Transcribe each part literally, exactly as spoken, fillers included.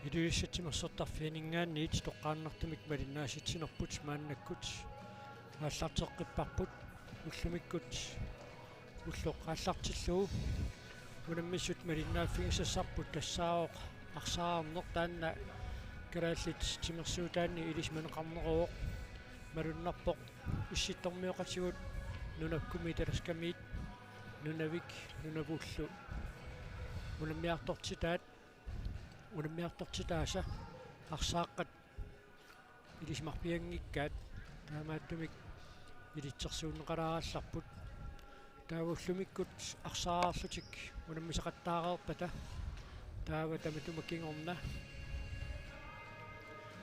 Ilulissat timersortarfianinngaanniit toqqaannartumik malinnaasassinerput maannakkut aallarteqqipparput. Ullumikkut ulloq aallartillugu unammissut malinnaaffigisassarput tassaavoq arsaarneq, taanna kalaallit timersuutaanni ilisimaneqarneruvoq. Malunnarpoq issittormioqatigut Nunakkummi Taliskamiit Nunavik Nunavullu unammiartortitaat, unammiartortitaasa arsaaqqat ilisimarpianngikkaat, taamaattumik ilitsersuunneqalaarallarput. Taava ullumikkut arsaarlutik unammisaqattaareerpata, taava tamatuma kingorna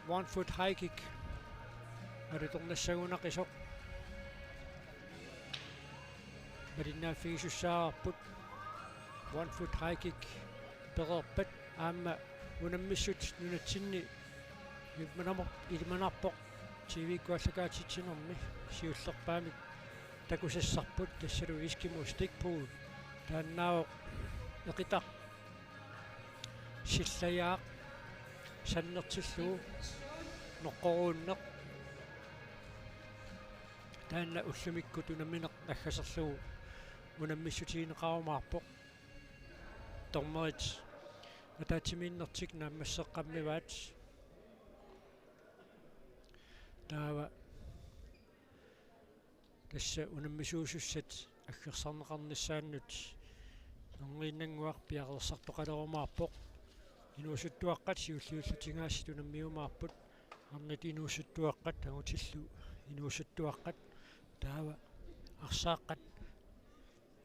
one foot high kick alutornassagunaqisoq malinnaaffigisussaavarput. One foot high kick pereerpat aamma unammissut nunatsinni ilimanamo-, ilimanarpoq T V-kkut aallakaatitsinermi siullerpaamik takusassarput, tassalu Eskimo Stick Pull. Taannaavoq eqitaq sillajaaq sannertillugu noqqoruunneq. Taanna ullumikkut unammineq naggaserlugu unammissutigineqarumaarpoq. Dommerit ataatsimiinnertik naammasseqqammivaat. Taava tassa unammisuusussat aggersarneqarnissaannut erniinnannguaq piareersartoqalerumaarpoq. Inuusuttuaqqat siulliullutigaasat unammiumaarput. Arnat inuusuttuaqqat angutillu inuusuttuaqqat. Taava arsaaqqat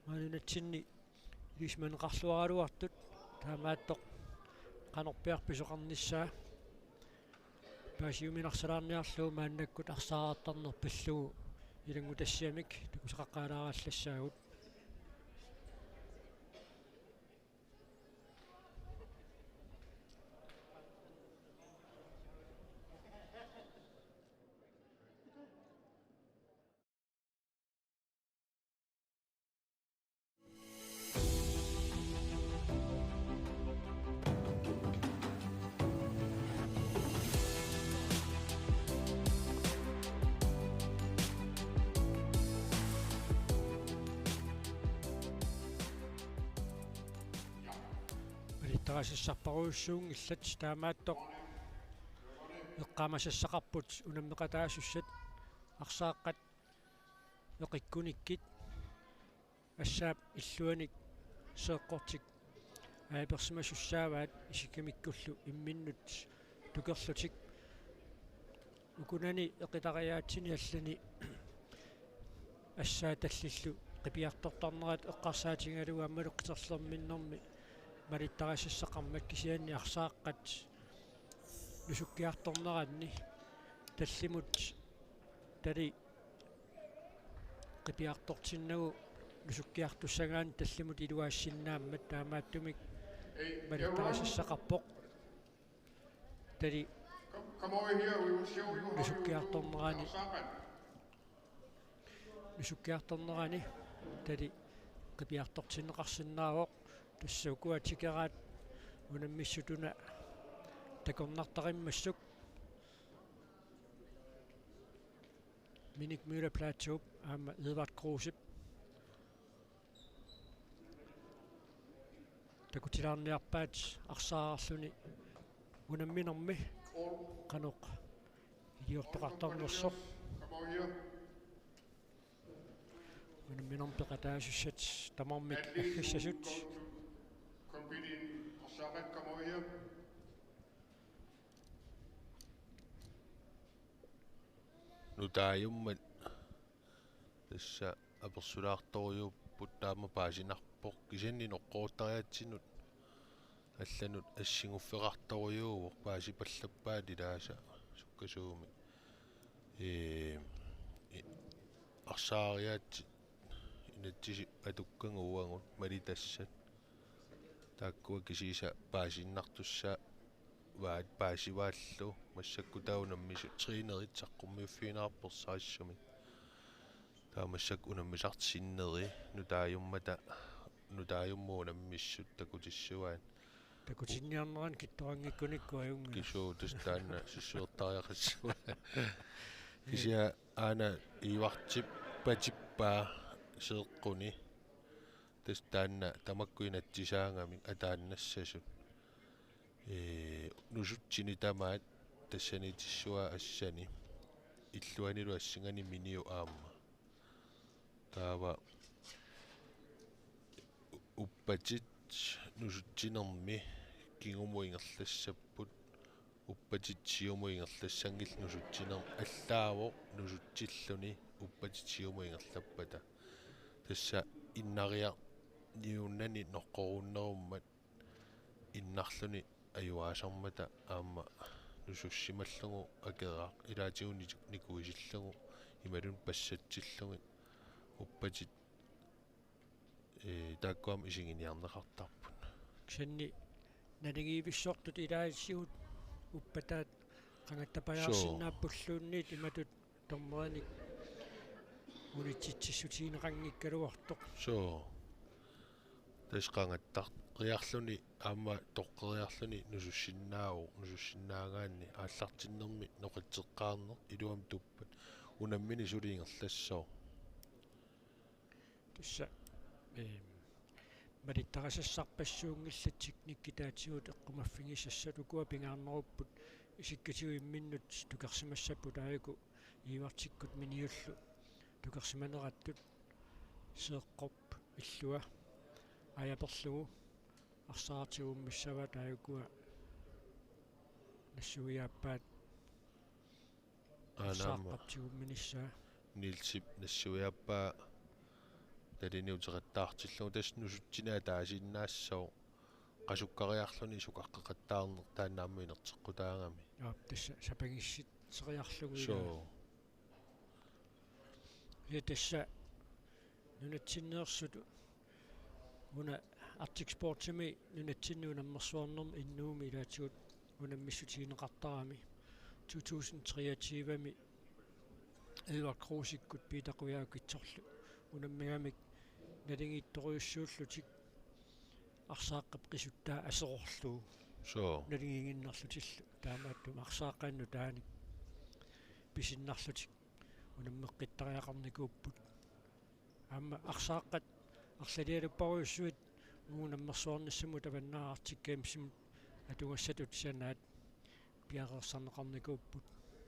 maani nunatsinni ilisimaneqarluaraluartut, taamaattoq qanorpiaq pisoqarnissaa paasiuminarsalaarniarlugu maannakkut arsaartarneq pillugu ilanngutassiamik takusaqaqqaalaarallassaagut. Malittarisassarparujussuunngillat, taamaattoq eqqaamasassaqarput unammeqataasussat arsaaqqat eqikkunikkit assaap illuanik seeqqortik ajapersimasussaavaat isikkamikkullu imminnut tukerlutik. Ukunani eqitariaatsini allani assaat tallillu qipiartortarnerat eqqarsaatigalugu aammalu qiterlerminnermi malittarisassaqarmat, kisianni arsaaqqat nusukkiartorneranni tallimut tali qipiartortinnagu nusukkiartussagaanni tallimut iluaassinnaammat, taamaattumik malittarisassaqarpoq tali nusukkiartornerani, nusukkiartornerani tali qipiartortinneqarsinnaavoq. Tassa ukua tikeraat unammissut una takornartarimmassuk. Minik Møller Plathoup aamma Edvard Krusep takutilaarniarpaat arsaarluni unamminermi qanoq iliortoqartarnersoq. Unamminermi peqataasussat tamarmik aggassasut. Nutaajummat tassa apersulaartorujuupput, taama paasinarpoq, kisianni noqqoruttariaatsinut allanut assiguffeqartorujuuvoq, paasipallappaat ilaasa sukkasuumik. Ee, i-, arsaariaatsit inatsisit atukkagut uagut malitassat. Taakkua kisiisa paasiinnartussaavaat, paasivaallu. Massakkut taava unammisut trænerit saqqummiuffigineqarput ersarissumik. Taava massakkut unammisartut sinneri nutaajummata, nutaajummat unammissut takutissuaat. Takutinniarnerani kittoranngikkunikku ajunngilaq. Kisuu, tassa taanna sissuertariaqassava. Kisianni aana Ivartip patippaa seeqquni. Tassa taanna tamakku inatsisaagami ataannassasut. Ee, nusutsini tamaat tassaniitissuaa assani. Illuanilu assinganik miniu aamma. Taava uppatit nusutsinermi kingumut ingerlassapput, uppatit siumut ingerlassanngillat nusutsinermi, allaavoq nusutsilluni uppatit siumut ingerlappata. Tassa innariarniunnani noqqorunnerummat innarluni ajugaasarmata aamma nusussimallugu akeqaaq, ilaatigut ni-, nikuisillugu imaluunniit passatsillugit uppatit, ee, taakku aamma isiginiarneqartarput. Kisianni naligiivissortut ilaatigut uppataat qangattapajaarsinnaappulluunniit imatut dommerinik unitsitsissutigineqanngikkaluartoq. Suu. Tassa qangattariarluni aamma toqqeriarluni nusussinnaavoq, nusussinnaagaanni aallartinnermi noqitseqqaarneq iluamik tuppat unammineq suli ingerlassooq. Tassa, eem, malittarisassarpassuunngillat teknikkitaatigut eqqumaffigisassat, ukua pingaarnerupput isikkatigut imminnut tukersimassapput aajuku Ivartikkut miniullu tukersimanerattut. Seeqqorp illua ajaperlugu arsaartigummissavaat, aajuku nassuiaappaat. Aana aamma arsaartigumminiassaa. Nielsip nassuiaappaa nalini uteqattaartillugu, tassa nusutsineq ataasiinnaassaaq, qasukkariarluni sukaqqeqattaarneq taanna aamma inerteqqutaagami. Aap, tassa sapagissitseriarlugu ilaa. Suu. Ja tassa nunatsinneersut una Arctic Sportsimi nunatsinni unammersuarnermi innuumi ilaatigut unammissutigineqartarami, to tusind treogtyvemi Edvard Kruusikkut Piita Kujaukitsorlu unammigamik naligiittorujussuullutik arsaaqqap qisuttaa aserorlugu. Suu. Naligiiginnarlutillu taamaattumik arsaaqqat nutaanik pisinnarlutik unammeqqittariaqarnikuupput. Aamma arsaaqqat arlalialupparujussuit uagut unammersuarnissamut Avannaata Arctic Gamesimi atugassatut sanaat piareersarneqarnikuupput.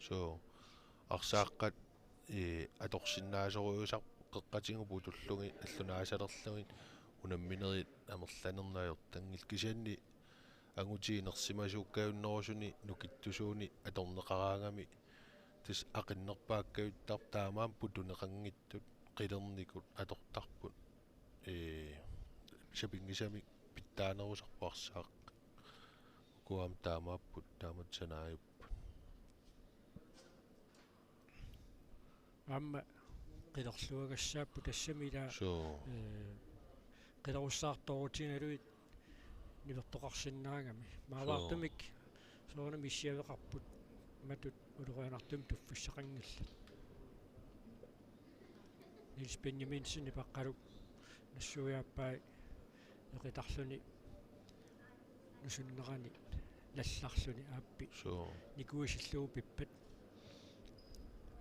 Suu. Arsaaqqat, ee, atorsinnaasorujussuusarput qeqqatigut putullugit allunaasalerlugit unamminerit amerlanernik ajortanngillat, kisianni angutit inersimasuukkajunnerusuni nukittusuunik atorneqaraangami tassa aqinnerpaakkajuttarput, taamaammat putuneqanngitsut qilernikut atortarput. Ee, sapinngisamik pitsaanerusarput arsaaqqat. Ukua aamma taamaapput, taamatut sanaajupput. Aamma qilerluagassaapput tassami ilaa. Suu. Ee, qilerussaartoorutigalugit nipertoqarsinnaagami. Suu. Maavaartumik soorunami issiaveqarput, matut ulorianartumik tuffissaqanngillat. Niels Benjaminsen Ipaqqaluk nassuiaappai eqitarluni nusunnerani nallarluni aappi. Suu. Nikuisillugu pippat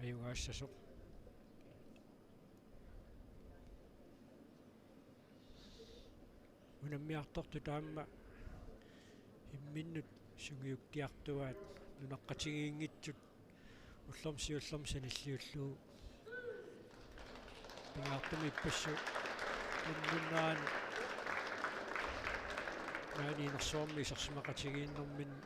ajugaassasoq. Unammiartortut aamma imminnut sungiukkiartuaat nunaqqatigiinngitsut ullormut siullermut sanilliullugu. Pingaartumik ippassaq unnunneranik maani inersuarmi isersimaqatigiinnerminni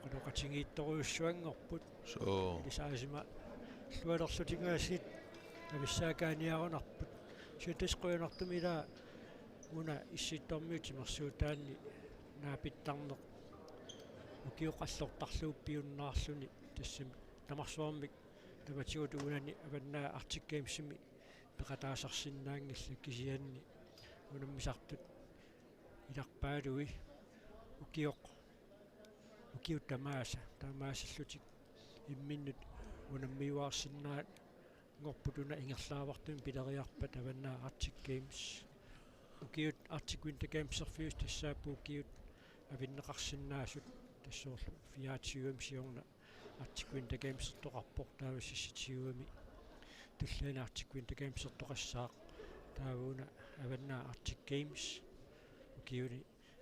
qanoqatigiittorujussuanngorput. Suu. Ilisarisimallualerlutik aasiit avissaakaaniarunarput. Siutisqujanartumik ilaa una Issittormiut timersuutaanni naapittarneq ukioq allortarlugu piunnaarluni, tassami tamarsuarmik tamatigut uunani Avannaata Arctic Gamesimi peqataasarsinnaanngillat, kisianni unammisartut ilarpaalui ukioq, ukiut tamaasa, tamaasillutik imminnut unammiuaarsinnaanngorput una ingerlaavartumik pileriarpat Avannaata Arctic Games. Ukiut Arctic Winter Gameserfiusut tassaapput ukiut avinneqarsinnaasut, tassalu fireogtyvemi siorna Arctic Winter Gamesertoqarpoq, taava seksogtyvemi tulliani Arctic Winter Gamesertoqassaaq, taava una Avannaata Arctic Games ukiuni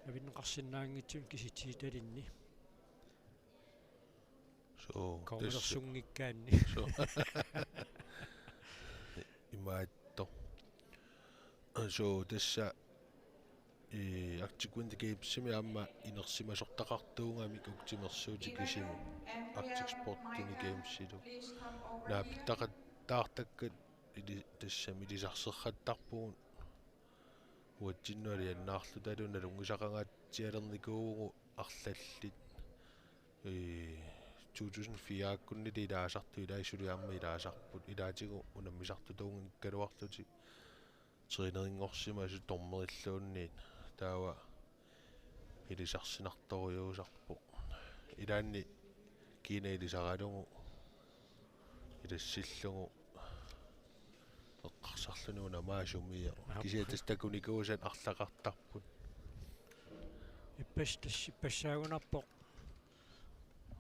avinneqarsinnaanngitsunik kisitsisitalinni. So, tassa. Koomalersunngikkaanni. So. Imaattoq. So, tassa, eh, Arctic Winter Gamesimi aamma inersimasortaqartuugamik uku timersuutit kisimik Arctic Sportimi Gamesilu. Naapittaqattaartakkat ili-, tassami ilisarserrattarpugut uatsinnut alianaarlutalu, nalunngisaqangaatsialernikuuvugut arlallit. Ee, to tusind fire-kkunnilu ilaasartut, ilai suli aamma ilaasarput, ilaatigut unammisartutuunngikkaluarlutik trænerinngorsimasut dommerilluunniit, taava ilisarsinartorujussuusarpoq. Ilaanni kiinaq ilisaralugu ilassillugu eqqarsarluni unammaasumia. Aap. Kisianni tassa takunikuusaat arlaqartarput. Ippas-, tassa ippassaagunarpoq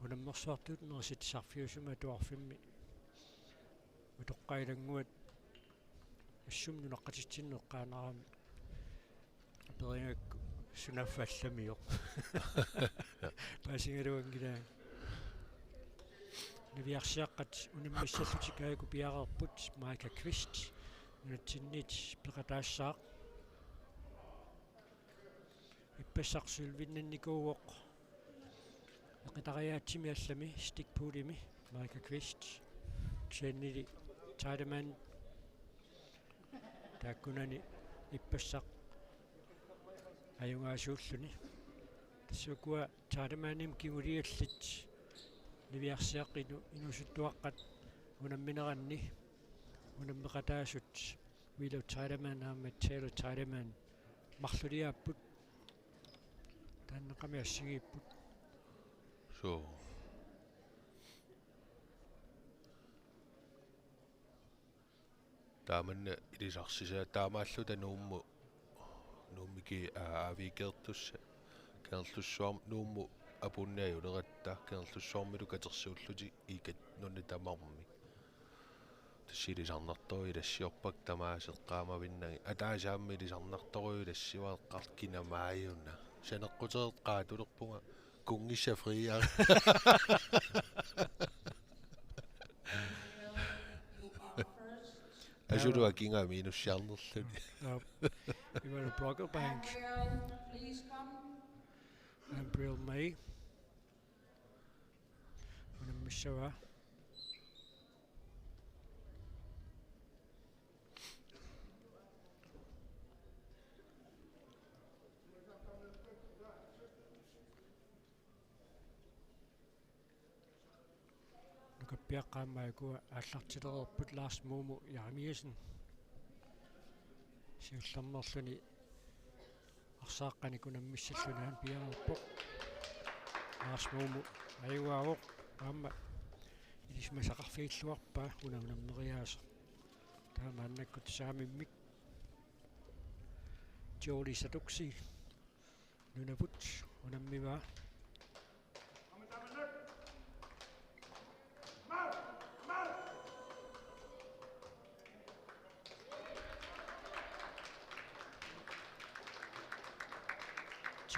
unammersuartut nerisitsisarfiusumi atuarfimmi utoqqaat ilannguat assut nunaqqatitsinnut eqqaanarami. Aperigakku sunaaffa allamioq. Paasigaluanngilaat. Niviarsiaqqat unammissallutik aajuku piareerput, Micah Kvist nunatsinniit peqataassaaq. Ippassaq sølvinnannikuuvoq eqitariaatsimi allami, Stig Poolimi, Micah Kvist. Kisiannili Tiedemann taakkunani ippassaq ajugaasuulluni. Tassa ukua Tiedemannimut kinguliallit niviarsiaqqat inu-, inuusuttuaqqat unammineranni unammeqataasut Wheeler Tiedemann aamma Taylor Tiedemann marluliaapput. Taanna qami assigiipput. So. Taamanna ilisarsisaa taamaalluta Nuummi, Nuummi ki-, aa, aaviikeertussat. Kangerlussuarmi Nuummut apuunneq ajuleratta, Kangerlussuarmilu katersuullutik ikat nunat tamarmik. Tassa ilisarnartorujuk ilassiorpakka tamaasa eqqaamavinnagit. Ataaseq aamma ilisarnartorujuk ilassivoq eqqarluni kina maajuna. Saneqqutereersoq qaatulerpunga kunngissaq friiara. Asulu akinga minussiarnerluni. Aap. Ivalu Brockelbank. Ambriel May. Unammissavaa. Nukappiaqqat aamma ukua aallartilereerput, Lars Moomo Jeremiassen. Siullermeerluni arsaaqqanik unammissalluni aamma piareerpoq. Lars Moomo ajugaavoq, aamma ilisimasaqarfigilluarpaa una unammeriaaseq. Taava maannakkut saamimmik Jolie Saduksi nunavut unammivaa.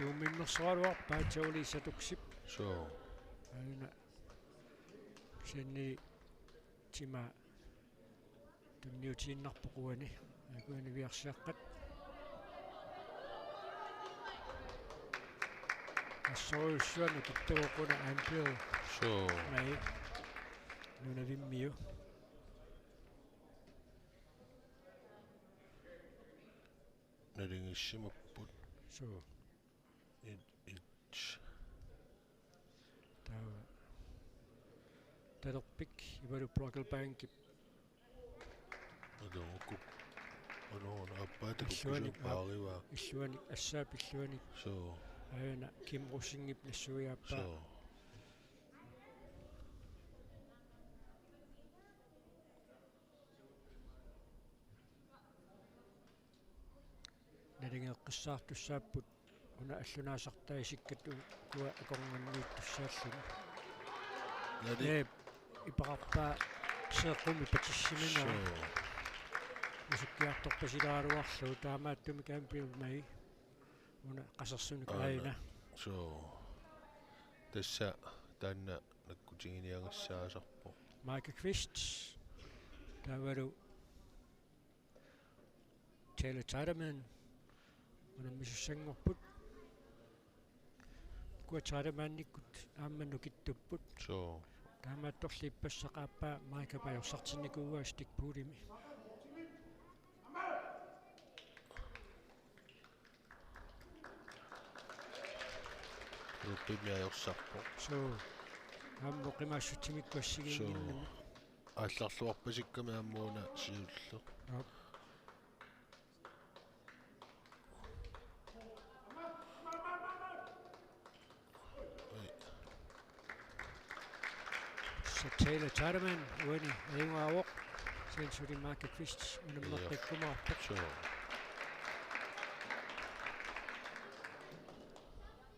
Tiummimmersoraluarpaa Jolie Saduksip. So. Aana. Kisianni tima tunniutiinnarpoq uani. Aajuku niviarsiaqqat. Assorujussuaq nukittuvoq una Ambriel. So. May. Nunavimmiu. Nalingissimapput. So. Et, et. Taava talerpik Ivalu Brockelbankip. Alo, kuk-, alo, aappaa takukkisup. Illuanik aap-, paarivaa. Illuanik, assaap illuanik. So. Aana Kim Rosingip nassuiaappaa. So. Qissaartussaapput una allunaasartaa isikkat ukua akornanniittussaalluni. Nali. Ee, iperarpaa seeqqumi patissimina. Suu. Misukkiartorpasilaaraluarlugu taamaattumik Ambril May. Una qasersunik aana. Aana. Suu. Tassa taanna nakkutiginiagassaasarpoq. Mike Kvist. Taavalu Taylor Tiedemann unammisussanngorput. Ukua Tiedemannikkut aamma nukittupput. Suu. Taamaattorli ippassaq aappaa Mike ajorsartinnikuuaa Stig Poolimi. Nuuppimmi ajorsarpoq. Suu. Aamma oqimaassutsimikku assigiinnginnami. Suu. Aallarluarpasikkami aamma una siulleq. Aap. Ai. Tassa Taylor Tiedemann uani ajugaavoq. Kisianni suli Mike Kvist unammeqqikkumaarpoq. Suu.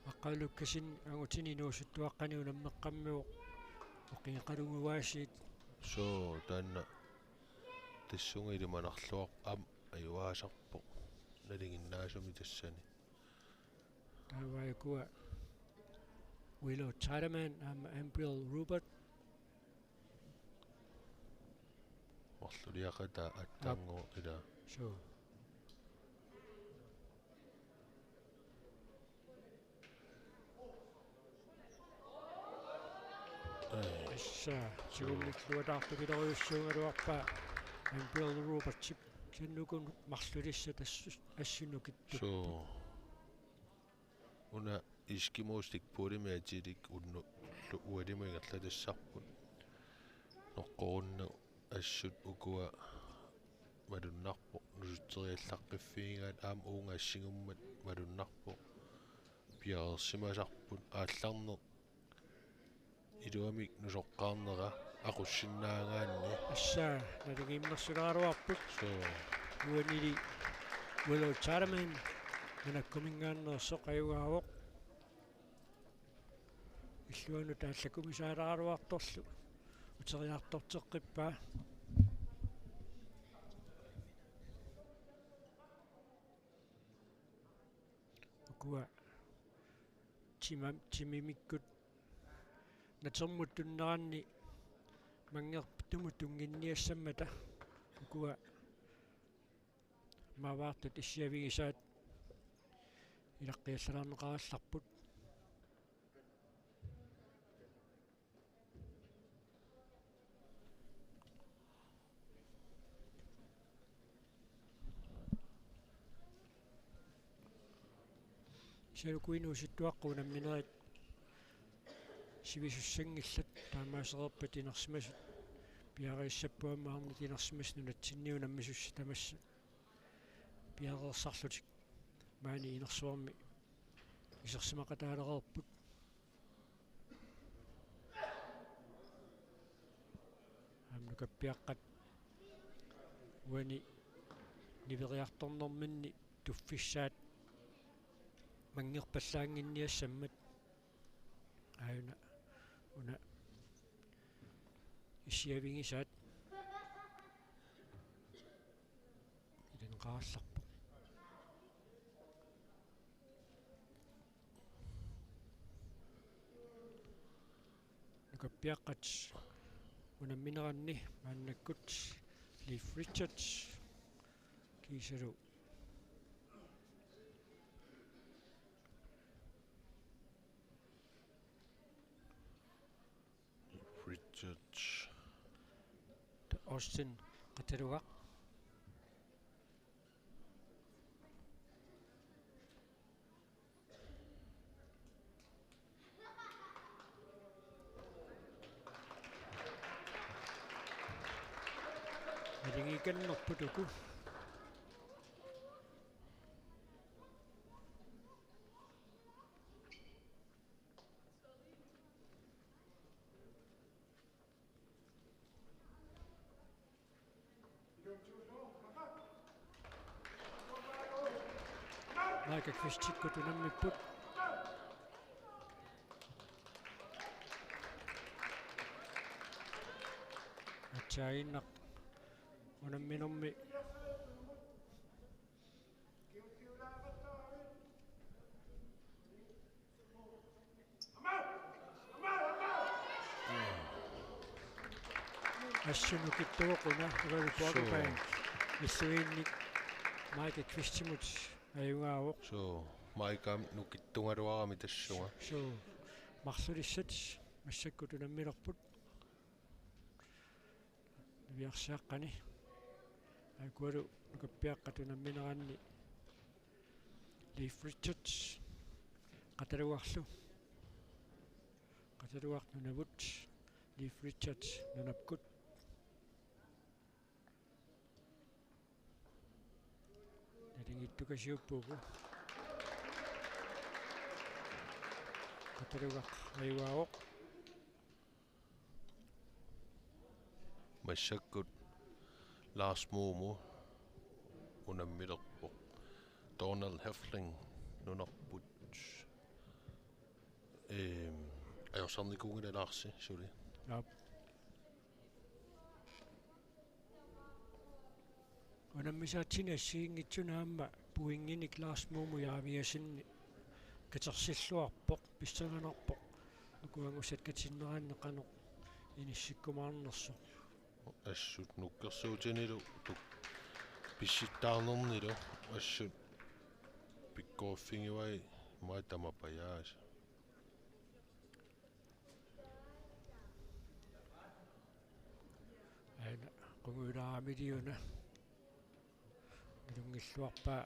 Aqqalukasin angutini inuusuttuaqqani unammeqqammivoq oqigeqalugu aasiit. Suu, taanna tassunga ilimanarluarpoq aamma ajugaasarpoq nalinginnaasumik tassani. Taava ukua Willow Tiedemann aamma Ambril Rupert. Marluliaqataa attanngooq ilaa. Suu. Ai. Tassa, suu, sigunnilluataartupilorujussagaluarpaa Ambril Robertsip. Kisianni ukua marlulissat assu-, assut nukittupput. Suu. Una Eskimo Stig Poolimi atilik unnullu ualimut ingerlatassarput. Noqqorunnagu assut ukua malunnarpoq, nusutteriallaqqiffigigaat aamma uunga assingummat malunnarpoq. Piareersimasarput aallarneq iluamik nusoqqaarnera aqussinnaagaanni. Tassa, naligiimmersulaaruarput. Suu. Uanili Willow Tiedemann manakkuminngaanneersoq ajugaavoq. Illuanut aallakkumisaalaaraluartorlu uteriartorteqqippaa. Ukua timam-, timimikkut natermut tunneranni manngertumut tunnginniassammata ukua maavaartut issiavigisaat ilaqqiallaarneqarallarput. Kisianni ukua inuusuttuaqqat unamminerit sivisussanngillat, taamaasereerpat inersimasut piareersapput aamma arnat inersimasut nunatsinni unammisussat tamassa piareersarlutik maani inersuarmi isersimaqataalereerput. Aamma nukappiaqqat uani niveriartornerminni tuffissaat manngerpallaannginniassammat. Aajuna una issiavigisaat ilineqarallarpoq. Nukappiaqqat unammineranni maannakkut Leif Richards kiisalu Richards. Austin Qataluaq. Naligiikannerput uku. Mike Qvistikkut unammipput. Atsaaginnaq unamminermi. Assut nukittuuvoq una, Uagut Borgerbank. Suu. Illuiinnik Mike Qvistimut ajugaavoq. Suu, Mike aamma nukittugaluarami tassunga. Suu, marlulissat massakkut unammilerput. Niviarsiaqqani. Aajuku nukappiaqqat unammineranni. Leif Richards. Qatalugarlu. Qatalugaq nunavut. Leif Richards nunapkut. Nalingittukasiuppugu. Qatalugaq ajugaavoq. Massakkut Lars Mumu unammilerpoq. Donald Hefling nunarput. Ehm, ajorsarnikuunngilaq Larsi suli. Aap. Unammisaatsinni assigiinngitsuni aamma pointinik Lars Mumu Jeremiassenip katersilluarpoq, pissanganarpoq. Uku angusat katinneranni qanoq inissikkumaarnersoq. Assut nukkersuutinilu tuk-, pissittaarnernilu assut pikkoriffigivaat, immaqa tamapajaasa. Aana qungujulaaramiuna. Nalunngilluarpaa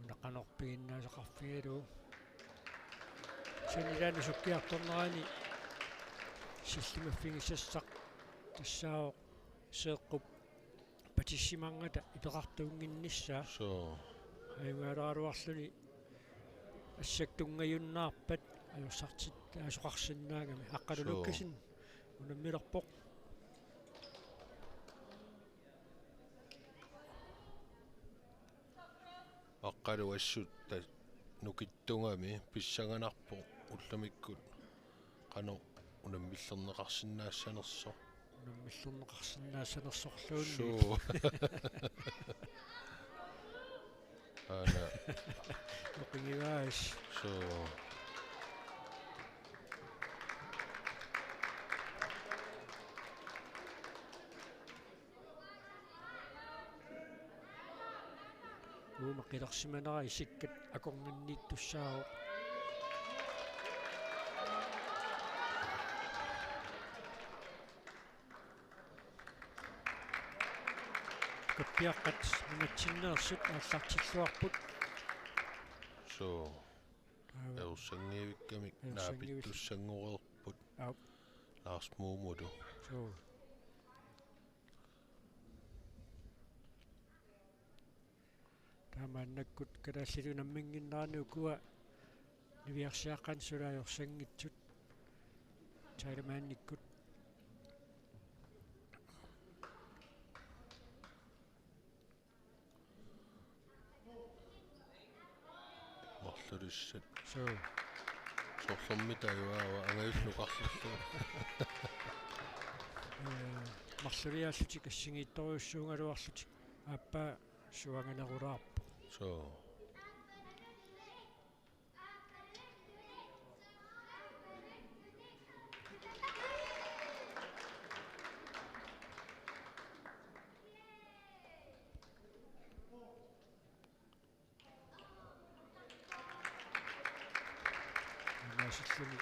una qanoq piginnaasaqarfigalugu. Kisianni ilaanni sukkiartornerani sillimaffigisassaq tassaavoq Seeqqup patissimangata ipeqartuunnginnissaa. Suu. Ajugaaleraluarluni assaktuungajunnaarpat ajorsartittaasoqarsinnaagami. Aqqalu Suu. Lukkasen unammilerpoq. Aqqalu assut ta-, nukittugami pissanganarpoq ullumikkut qanoq unammillerneqarsinnaassanersoq. Unammillerneqarsinnaassanersorluunniit. Suu. Aana. Oqingivaas. Suu. Uuma qilersimanera isikkat akornanniittussaavoq. Nukappiaqqat nunatsinneersut aallartilluarput. Suu. Aava. Ajorsanngivikkamik Ajorsanngivill-, naapittussanngoreerput. Aap. Lars Mumulu. Suu. Taamaannakkut kalaallit unamminnginnerani ukua niviarsiaqqat suli ajorsanngitsut. Tailemannikkut. Marlulissat. Suu. Soorlumi tajuaava angajulluqarlugu. Ee, marluliaallutik assigiittorujussuugaluarlutik aappaa suanganerulaarpoq. Suu. Imaasilluni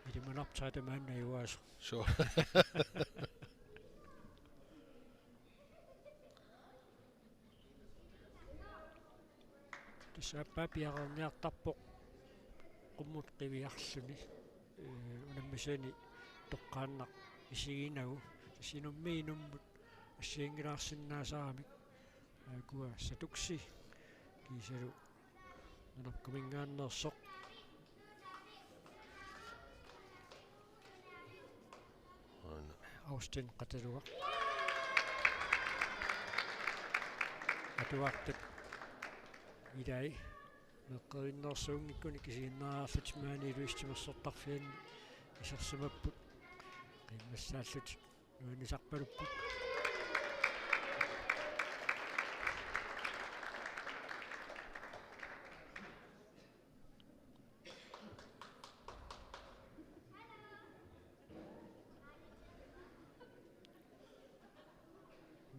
ilimanarpoq taamaanna ajugaasut. Suu. Tassa aappaa piareerniartarpoq qummut qiviarluni, ee, unammisani toqqaannaq isiginagu. Tassa inummit inummut assiginngilaarsinnaasaramik. Aajuku Satuksi kiisalu nunarput kuminngaanneersoq. Aana. Austin Qatalugaq. Atuartut Ilai meeqqerivinnersuunngikkuni kisiinnariarlutik maani Ilulissat timersortarfianni isersimapput. Qiimmassaallutik nuannisarpalupput.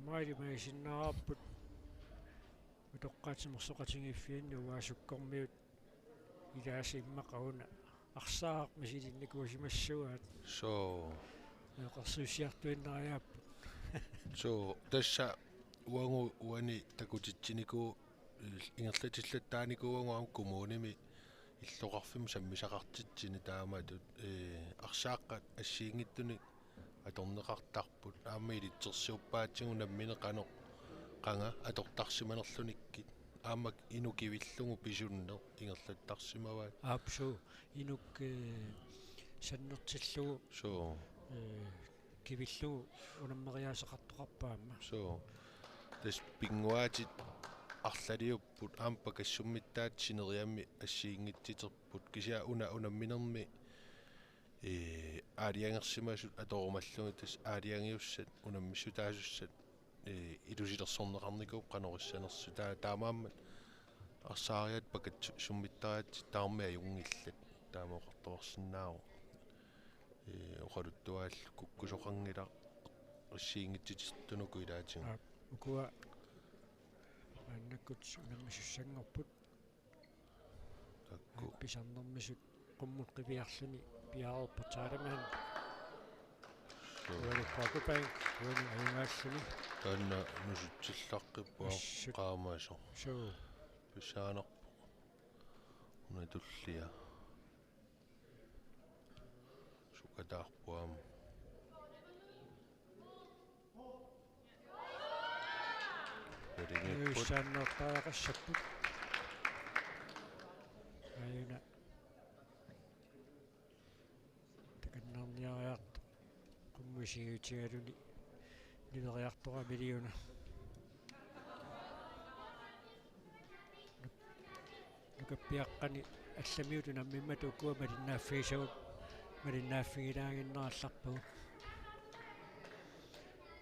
Maili maisinnaapput. Utoqqaat timersoqatigiiffianni uaasukkormiut ilaasa immaqa una arsaaq misilinnikuusimassuaat. Soo. Eqarsuussiartuinnariaapput. Soo, tassa uagut uani takutitsinikuuvugut ingerlatillattaarnikuuvugut aamma kommunimi illoqarfimmut sammisaqartitsinni taamatut, ee, arsaaqqat assigiinngitsunik atorneqartarput aamma ilitsersuuppaatigut nammineq qanoq qanga atortarsimanerlunikkit aamma inuk kivillugu pisunneq ingerlattarsimavaat. Aap suu, inuk, ee, sannertillugu. Suu. Ee, kivillugu unammeriaaseqartoqarpoq aamma. Suu. Tassa pinnguaatit arlaliupput aamma pakassummittaat sineriammi assigiinngitsiterput kisianni una unamminermi, ee, aalajangersimasut atorumallugit tassa aalajangiussat unammissutaasussat, ee, ilusilersorneqarnikuupput qanoq issanersut. Taa-, taamaammat arsaariaat pakassummittariaatsit tamarmik ajunngillat. Taama oqartoqarsinnaavoq. Ee, oqaluttuaallu kukkusoqanngilaq assigiinngitsutitsinnut uku ilaatigut. Aap, ukua maannakkut unammisussanngorput. Takku. Pisarnermisut qummut qiviarluni piareerput Taalimaan. Suu. Uani Kokubank, uani ajugaalluni. Taanna nusutsillaqqippoq. Assut. Qaamasoq. Suu. Pissaanarpoq. Una tullia. Sukataarpoq aamma. Nerigipput. Nuissaannertariaqassapput. Aajuna. Takannaarniariartoq. Qummut isigiutigaluni nileriartoramiliuna. Nukappiaqqani allamiut unammimmata ukua malinnaaffigisagut malinnaaffigilaaginnarallarpagut.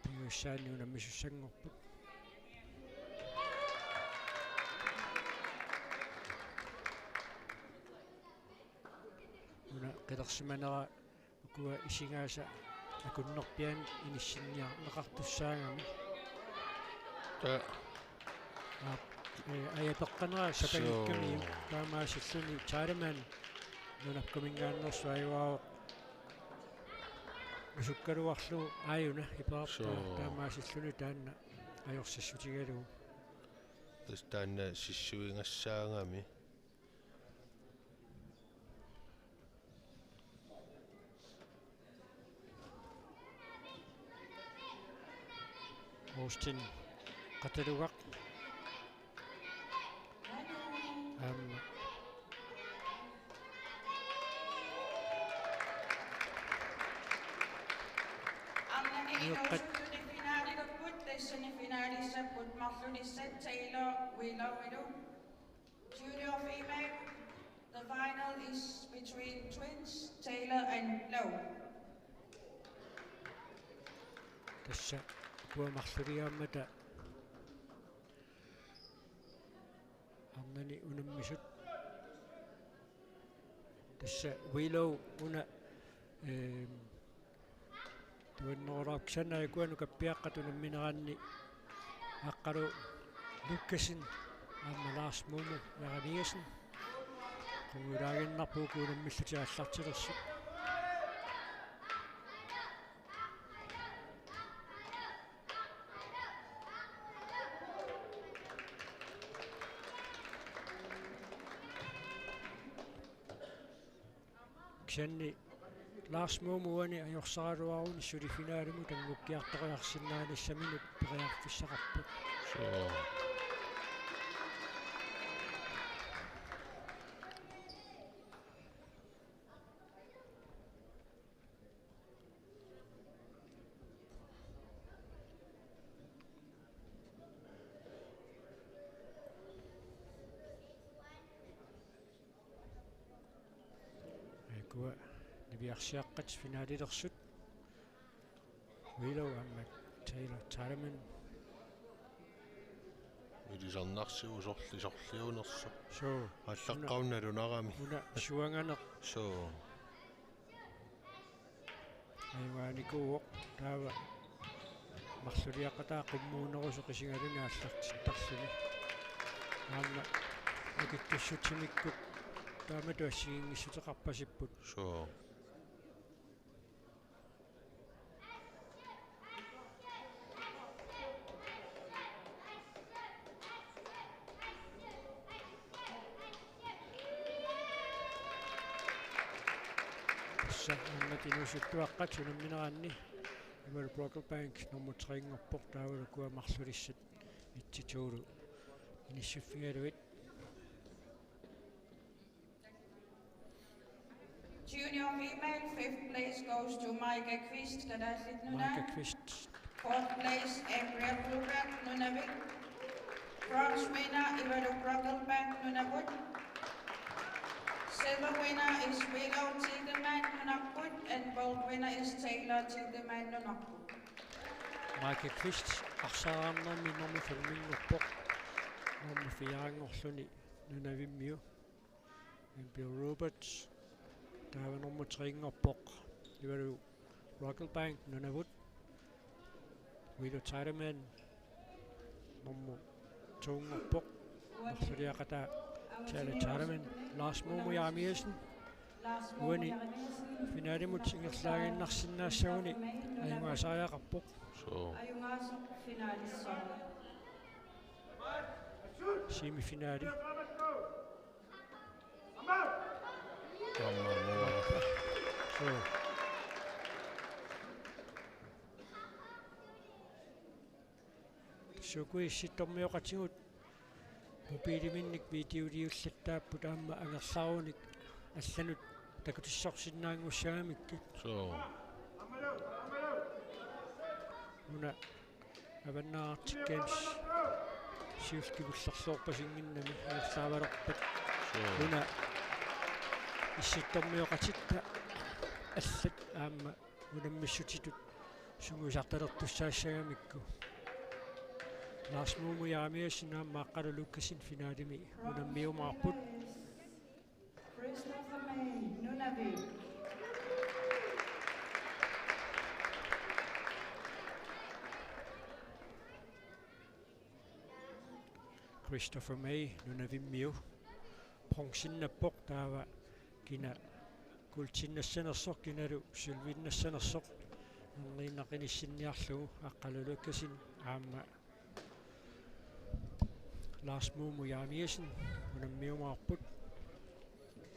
Pinngussaanni unammisussanngorput. Una qilersimanera ukua isigaasa akunnerpiaani inissinniarneqartussaagami. Ta- Aap, ee, ajapeqqanera sapangikkamiuk. Suu. Taamaasilluni Taalimaan nunappuminngaanneersoq ajugaavoq. Usukkaluarlugu aajuna iperarpaa. Suu. Taamaasilluni taanna ajorsissutigalugu. Tassa taanna sissuigassaagami. Austin Qatalugaq. Aamma. Arnani inuusuttuni finaalilerput, tassani finaalissapput marlulissat Taylor Wheeler-ilu. Junior female, the final is between twins Taylor and Lowe. Tassa ukua marluliaammata arnani unammisut. Tassa Wheeler una, ehm, tuannerulaarpoq kisianni ukua nukappiaqqat unammineranni Aqqalu Lukassen aamma Lars Momo Jeremiassen. Qungujulaaginnarpoq uku unammillutik aallartilersut. Kisianni Lars Momo uani ajorsaraluaruni suli finalimut anngukkiartoriarsinnaanissaminut periarfissaqarpoq. Suu. Iarsiaqqat finaalilersut. Willow aamma Taylor Tyreman. Ilisarnarsivoq sorli sorliunersoq. Suu. Allaqqauna nalunarami. Una suanganeq. Suu. Ajugaanikuuvoq taava marluliaqataa qummuunerusoq isigaluni aallartittarluni. Aamma akitsussutimikkut taamatut assigiinngissuteqarpasipput. Suu. Tassa nummerit inuusuttuaqqat unammineranni. Imalu Brocklebank nummer tre-nngorpoq taavalu ukua marlulissat et-to-lu inissiffigalugit. Junior female, fifth place goes to Maika Kvist, Kalaallit Nunaat. Maika Kvist. Fourth place, April Broberg, Nunavik. Bronze winner, Ivalu Brocklebank, Nunavut. Silver winner is Willow Tideman, Nunavut, and gold winner is Taylor Tideman, Nunavut. Maika Kvist, arsaarnermi nummer fem-inngorpoq. Nummer fire-nngorluni Nunavimmiu. Bill Roberts, taava nummer tre-nngorpoq, Ivalu Brocklebank, Nunavut. Willow Tyreman, nummer to-nngorpoq, marluliaqataa Charlie Tyreman. Lars Mumu Jeremiassen, uani finalimut ingerlaaginnarsinnaassaguni ajugaasariaqarpoq. Suu. Semifinali. Aamma. Suu. Sukuissittormioqatigut mobiiliminnik videoliullattaapput aamma angerlarunik allanut takutissorsinnaanngussagamikku. Suu. Una Avannaata Arctic Games siulliulluarpasinnginnami ingerlaavalerpat. Suu. Una issittormioqatitta allat aamma unammissutitut sungiusartalertussaassagamikku. Lars Mumu Jeremiassen aamma Aqqalu Lukassen finalimi unammiumaarput. Christopher May, Nunavik. Christopher May, Nunavimmiu. Bronzennappoq taava kina guldinnaassanersoq kinalu sølvinnassanersoq. Nunniinnaqinissinniarlugu Aqqalu Lukassen aamma Lars Mumu Jeremiassen unammiumaarput.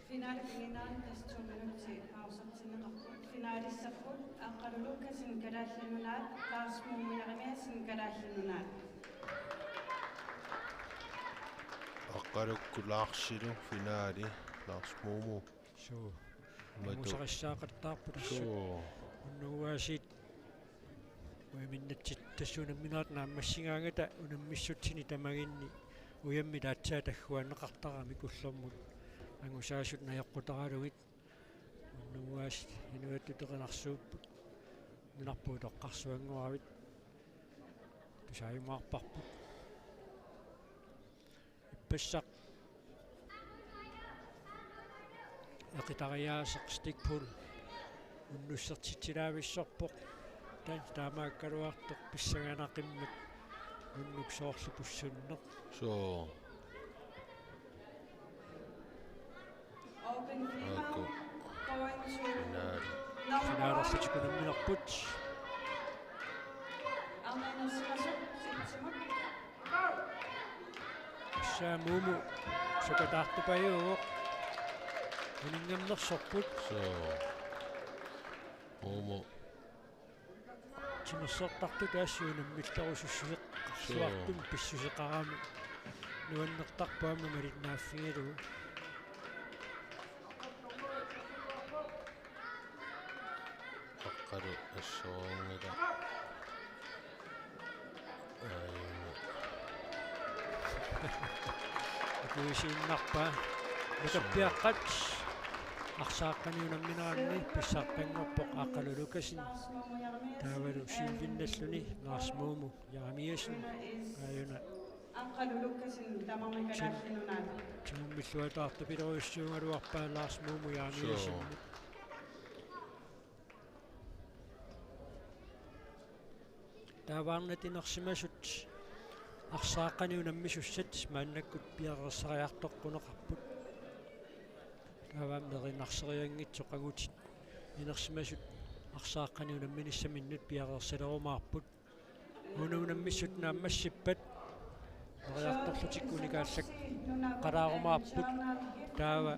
Finale pinginaan tassa to minutsit pausertinneqarput. Finalissapput Aqqalu Lukassen Kalaallit Nunaat, Lars Mumu Jeremiassen Kalaallit Nunaat. Aqqalukku Larsilu finali, Lars Mumu. Suu. Matu. Angusarissaaqattaarput assut. Suu. Unnuguaasiit ujaminnatsitta tassa unamminerat naammassigaangata unammissutsinni tamaginni ujammik aatsaat agguaanneqartaramik ullormut angusaasut najoqqutaralugit. Unnuguaasiit inuiattut erinarsuupput. Nunarput utoqqarsuanngoravit. Tusaajumaarparput. Ippassaq eqitariaaseq Stig Poul unnussertitsilaavissorpoq. Taanna taamaakkaluartoq pissanganaqimmat unnuk soorlu pussunneq. Suu. Open female. Aaku. Going to. Finaali. Number one. Finaalerlutik unamminerput. Arnannersimasut sitsimut. Tassa Mumu sukataartupajuuvoq. Uninngannersorput. Suu. Mumu. Timersortartut assut unammillerusussuseqarluartumik. Suu. Pissuseqarami. Nuannertarpoq aamma malinnaaffigalugu. Aqqalu assoruunngilaq. Aajuna. Akuisiinnarpaa. Nukappiaqqat. Arsaaqqani unammineranni pissartanngorpoq Aqqalu Lukassen, taavalu sølvinnalluni Lars Moomo Jeremiassen, aajuna Aqqalu Lukassen tamarmik kalaallit nunaat. Tigummilluataartupilorujussuugaluarpaa Lars Moomo Jeremiassen. Suu. Taava arnat inersimasut arsaaqqani unammisussat maannakkut piareersariartoqquneqarput. Taava aamma erinarserianngitsoq angutit inersimasut arsaaqqani unamminissaminnut piareersalerumaarput. Una unammissut naammassippat neriartorlutik unikaallaqqalaarumaarput, taava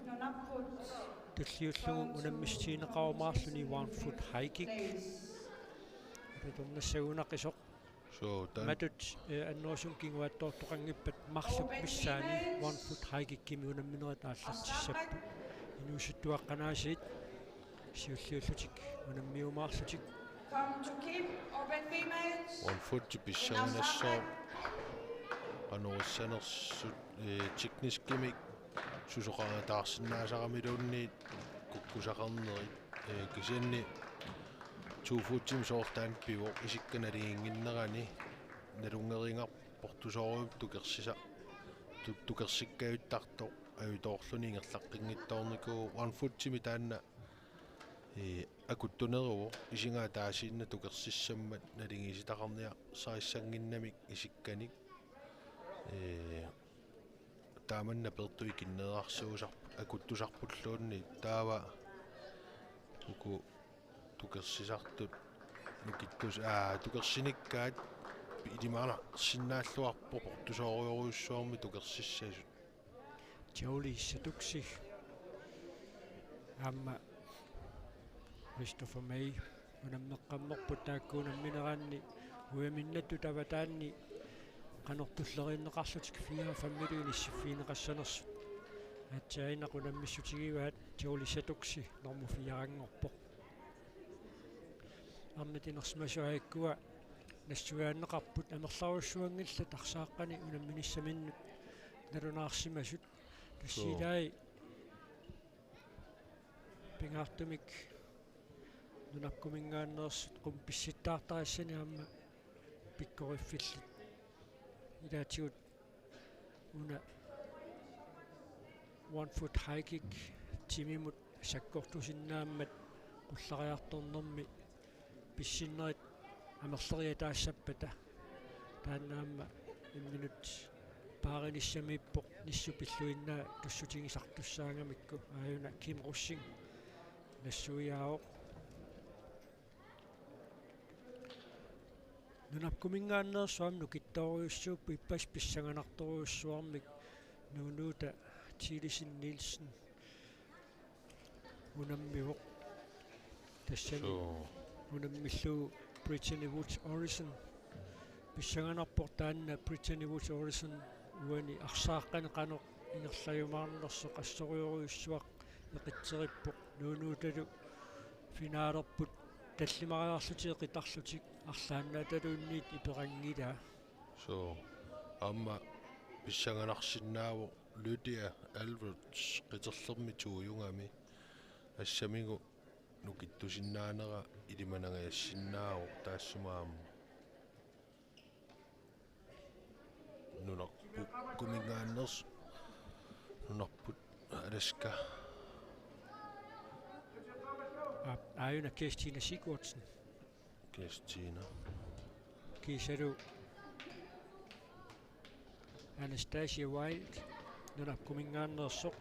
tulliullugu unammissutigineqarumaarluni one foot high kick. Atornassagunaqisoq. Suu, taanna. Matut, eh, annerusumik kinguaattoortoqanngippat marluk missaani one foot high kickimi unamminerit aallartissapput. Inuusuttuaqqanaasiit siulliullutik unammiumaarlutik. One foot pissanganassaaq qanorissanersut, eh, tekniskimik susoqarataarsinnaasaramiluunniit kukkusaqarnerit, eh, kisianni two footimik soortaanna pivoq isikka nalinginnginnerani, nalunngereerpoq portusoorujuup tukersisa-, tu-, tukersikkajuttartoq ajutoorluni ingerlaqqinngitsoornikuuvoq. One footimi taanna, eh, akuttuneruvoq isigaataasiinnaq tukersissammat naligiissitaqarniarsarissannginnamik isikkanik. Eh, taamanna peertut ikinneerarsuusarput akuttusarpulluunniit, taava uku tukersisartut nukittus-, aa, tukersinikkaat ilimanarsinnaalluarpoq portusoorujorujussuarmik tukersissasut. Jolie Satuksi aamma Christopher May unammeqqammerput taakku unammineranni ujaminnattut avataanni qanoq tulleriinneqarlutik fire femmilu inissiffigineqassanersut. Aatsaannaq unammissutigivaat, Jolie Satuksi normu fire-nngorpoq. Arnat inersimasut aajuku nassuiaanneqarput, amerlarujussuanngillat arsaaqqani unamminissaminnut nalunaarsimasut. Tassa ilai pingaartumik nunarput kuminngaanneersut qummut pissittaartarissani aamma pikkoriffillit. Ilaatigut una one foot high kick timimut sakkortusinnaammat qullariartornermi pissinnerit amerleriataassappata. Taanna aamma imminut paarinissamiippoq nissut pilluinnaa tussutigisartussaagamikku, aajuna Kim Rosing nassuiaavoq. Nunarput kuminngaanneersut aamma nukittoorujussuupput, ippassaq pissanganartorujussuarmik Nuunuuta Thielesen Nielsen unammivoq. Tassami. Suu. Unammillugu Brittany Woods Orison pissanganarpoq. Taanna Brittany Woods Orison uani arsaaqqani qanoq ingerlajumaarnersoq assorujorujussuaq eqitserippoq. Nuunuutalu finalerput tallimariarlutik eqitarlutik arlaannaataluunniit iperanngilaa. Suu, aamma pissanganarsinnaavoq Lydia Alvarez qiterlermi tuujugami. Assamigu nukittusinnaanera ilimanangajassinnaavoq taassuma aamma. Nunarput kuminngaanneersoq, nunarput Alaska. Aa, aajuna Kirstine Sigurdsen. Kirstine. Kiisalu Anastasia Wild, nunarput kuminngaanneersoq.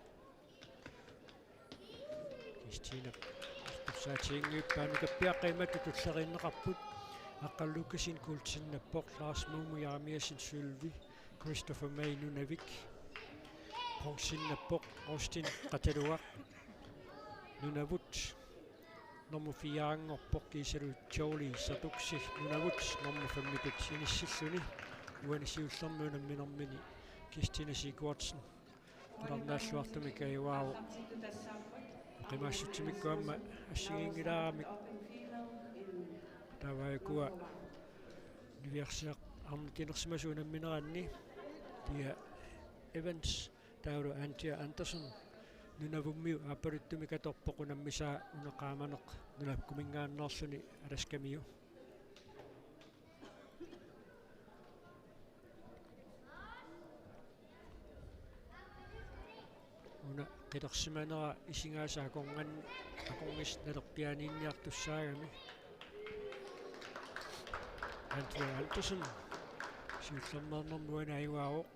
Kirstine artussaatigiguppaa, nukappiaqqat imatut tulleriinneqarput. Aqqalu Lukassen kuultinnappoq, Lars Moomo Jeremiassen sølvi, Christopher May Nunavik bronzennappoq, Austin Qatalugaq Nunavut normu fire-nngorpoq, kiisalu Jolie Satuksi Nunavut normu femmitut inissilluni. Uani siullermi unamminermini Kirstine Sigurdsen qularnaalluartumik ajugaavoq. Qimaassutsimikkut aamma assigiinngilaaramik. Taava aajuku niviarsiaq arnat inersimasut unammineranni Pia Evans, taavalu Antia Andersen Nunavummiu aappaluttumik atorpoq unammisaa una qaamaneq Nunapkuminngaanneerluni Alaskamiu. Una qilersimanera isigaasa akorngan-, akornissaq nalerpiaaniinniartussaagami. Andrea Andersen siullermeernermi uani ajugaavoq.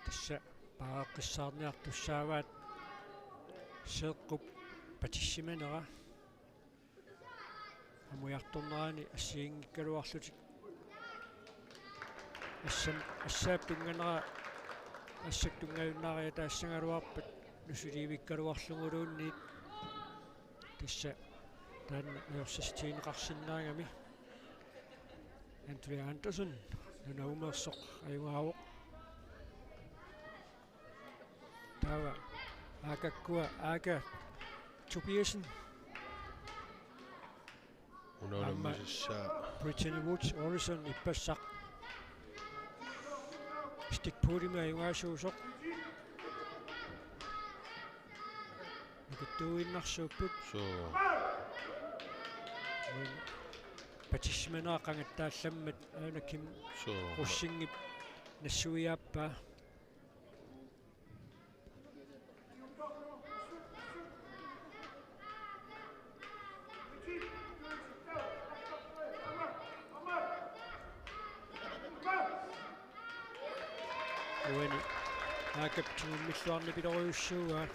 Tassa paaqqissaarniartussaavaat Seeqqup patissimanera. Amujartornerani assigiinngikkaluarlutik. Assam-, assaap tunnganera assap tunngajunnaaria taassagaluarpat nusuliivikkaluarluguluunniit. Tassa taanna ajorsassutigineqarsinnaagami. Andrea Andersen, Nunavumeersoq ajugaavoq. Taava A K-kkua, A K Tobiassen. Una Aamma unammisassaa. Brittany Woods Olsen ippassaq. Stikpuulimik ajugaasuusoq. Nukittuuinnarsuupput. Suu. Uani patissimanera qangattaallammat aana Kim Suu. Rosingip nassuiaappaa. Uani A K-p tigummilluarnipilorujussuuaa.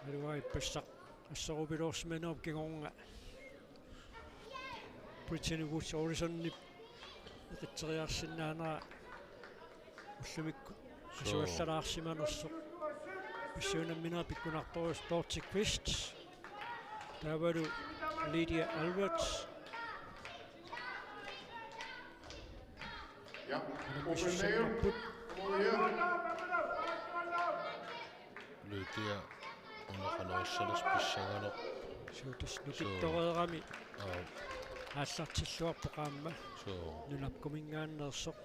Alugaa ippassaq assorupiloorsimanerup kingorna Brittany Woods Olsenip eqitseriarsinnaanera ullumikkut qasuallalaarsimanersoq. Pissuunamminera pikkunartorujussuuvoq Dorthe Kvist. Taavalu Lydia Alberts. Ja, unammissussanngorput. Lydia, una qanoq issanersoq pissanganaq. Suu, tassa nukittoreerami. Aap. Aallartilluarpoq aamma. Suu. Nunapkuminngaanneersoq.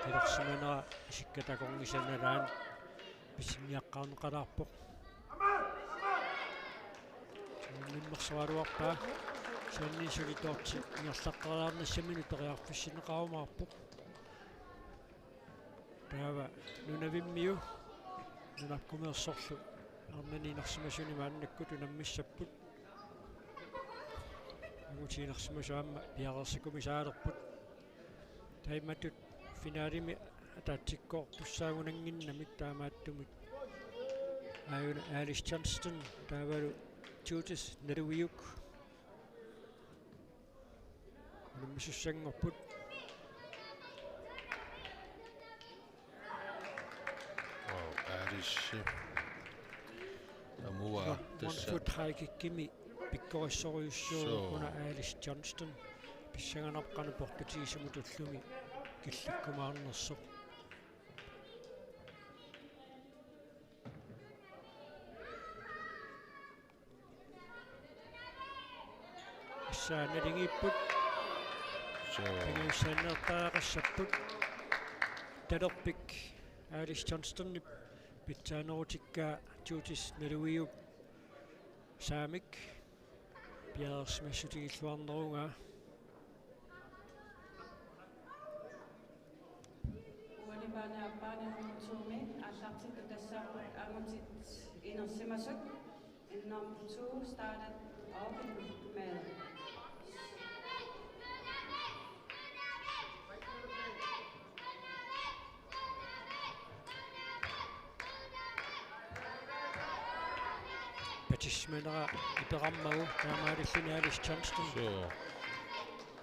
Qilersimanera isikkat akornisa nalaani pisiniaqqaarneqalaarpoq. Immersoraluarpaa. Kisianni suli Dorthe ingerlaqqeriarnissaminut periarfissinneqarumaarpoq. Taava Nunavimmiu Nunapkumeersorlu arnani inersimasuni maannakkut unammissapput. Angutit inersimasut aamma piareersikumisaalerput. Taimatut finalimi ataatsikkoortussaagunannginnamik taamaattumik. Aajuna Alice Johnston taavalu Judith Naluiuk unammisussanngorput. Wow, Alice. Aamma one, tassa. One foot high kickimi pikkorissorujussuuvoq. Suu. Una Alice Johnston. Pissanganarpoq qanoq portutigisumut ullumi killikkumaarnersoq. Tassa naligiipput. Suu. Pingajussaaneertariaqassapput. Talerpik Alice Johnstonip pitsaanerutikkaa Judith Naluiup saamik piareersimassutigilluarnerugaa. Uani baane aappaani nummer to-mi aallartittut tassaapput angutit inersimasut. Number two started open med Patismanera iperarmagu taamaalilluni Alice Johnston. Suu.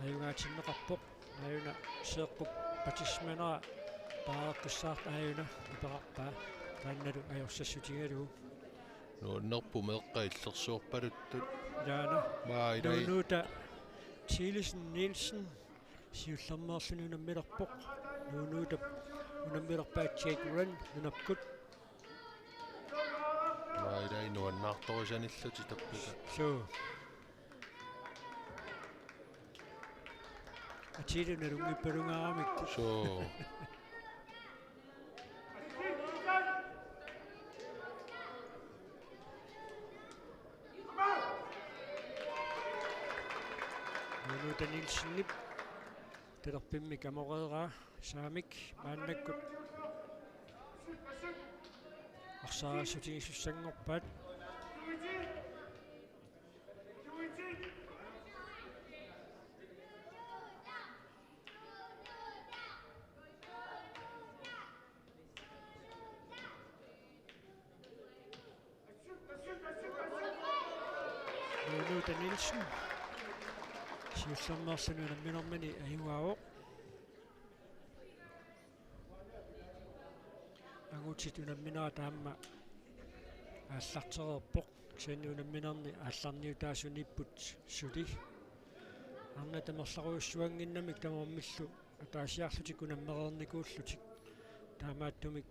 Ajugaatinneqarpoq. Aajuna Seeqqup patismanera paaqqissaartoq aajuna iperarpaa. Taannalu ajorsassutigalugu. Nuannerpoq meeqqat illersuorpaluttut. Ilaana. Maa ilai. Nuunuuta Thielesen Nielsen. Siullermeerluni unammilerpoq. Nuunuutap unammilerpaa Jake Wren nunakkut. Maa ilai nuannaartorisanillutik tappika. Suu. Atiilu nalunngippalunngaarami. Suu. Nuunuuta Nielsenip talerpimmik amoreeraa Saamik maannakkut arsaarissutigisussanngorpaat. Nuunuuta Nielsen. Siullermeerluni unamminermini ajugaavoq. Angutit unamminerat aamma aallartereerpoq. Kisianni unamminerni aallarniutaasuniipput suli. Arnat amerlarujussuannginnamik tamarmillu ataasiarlutik unammereernikuullutik. Taamaattumik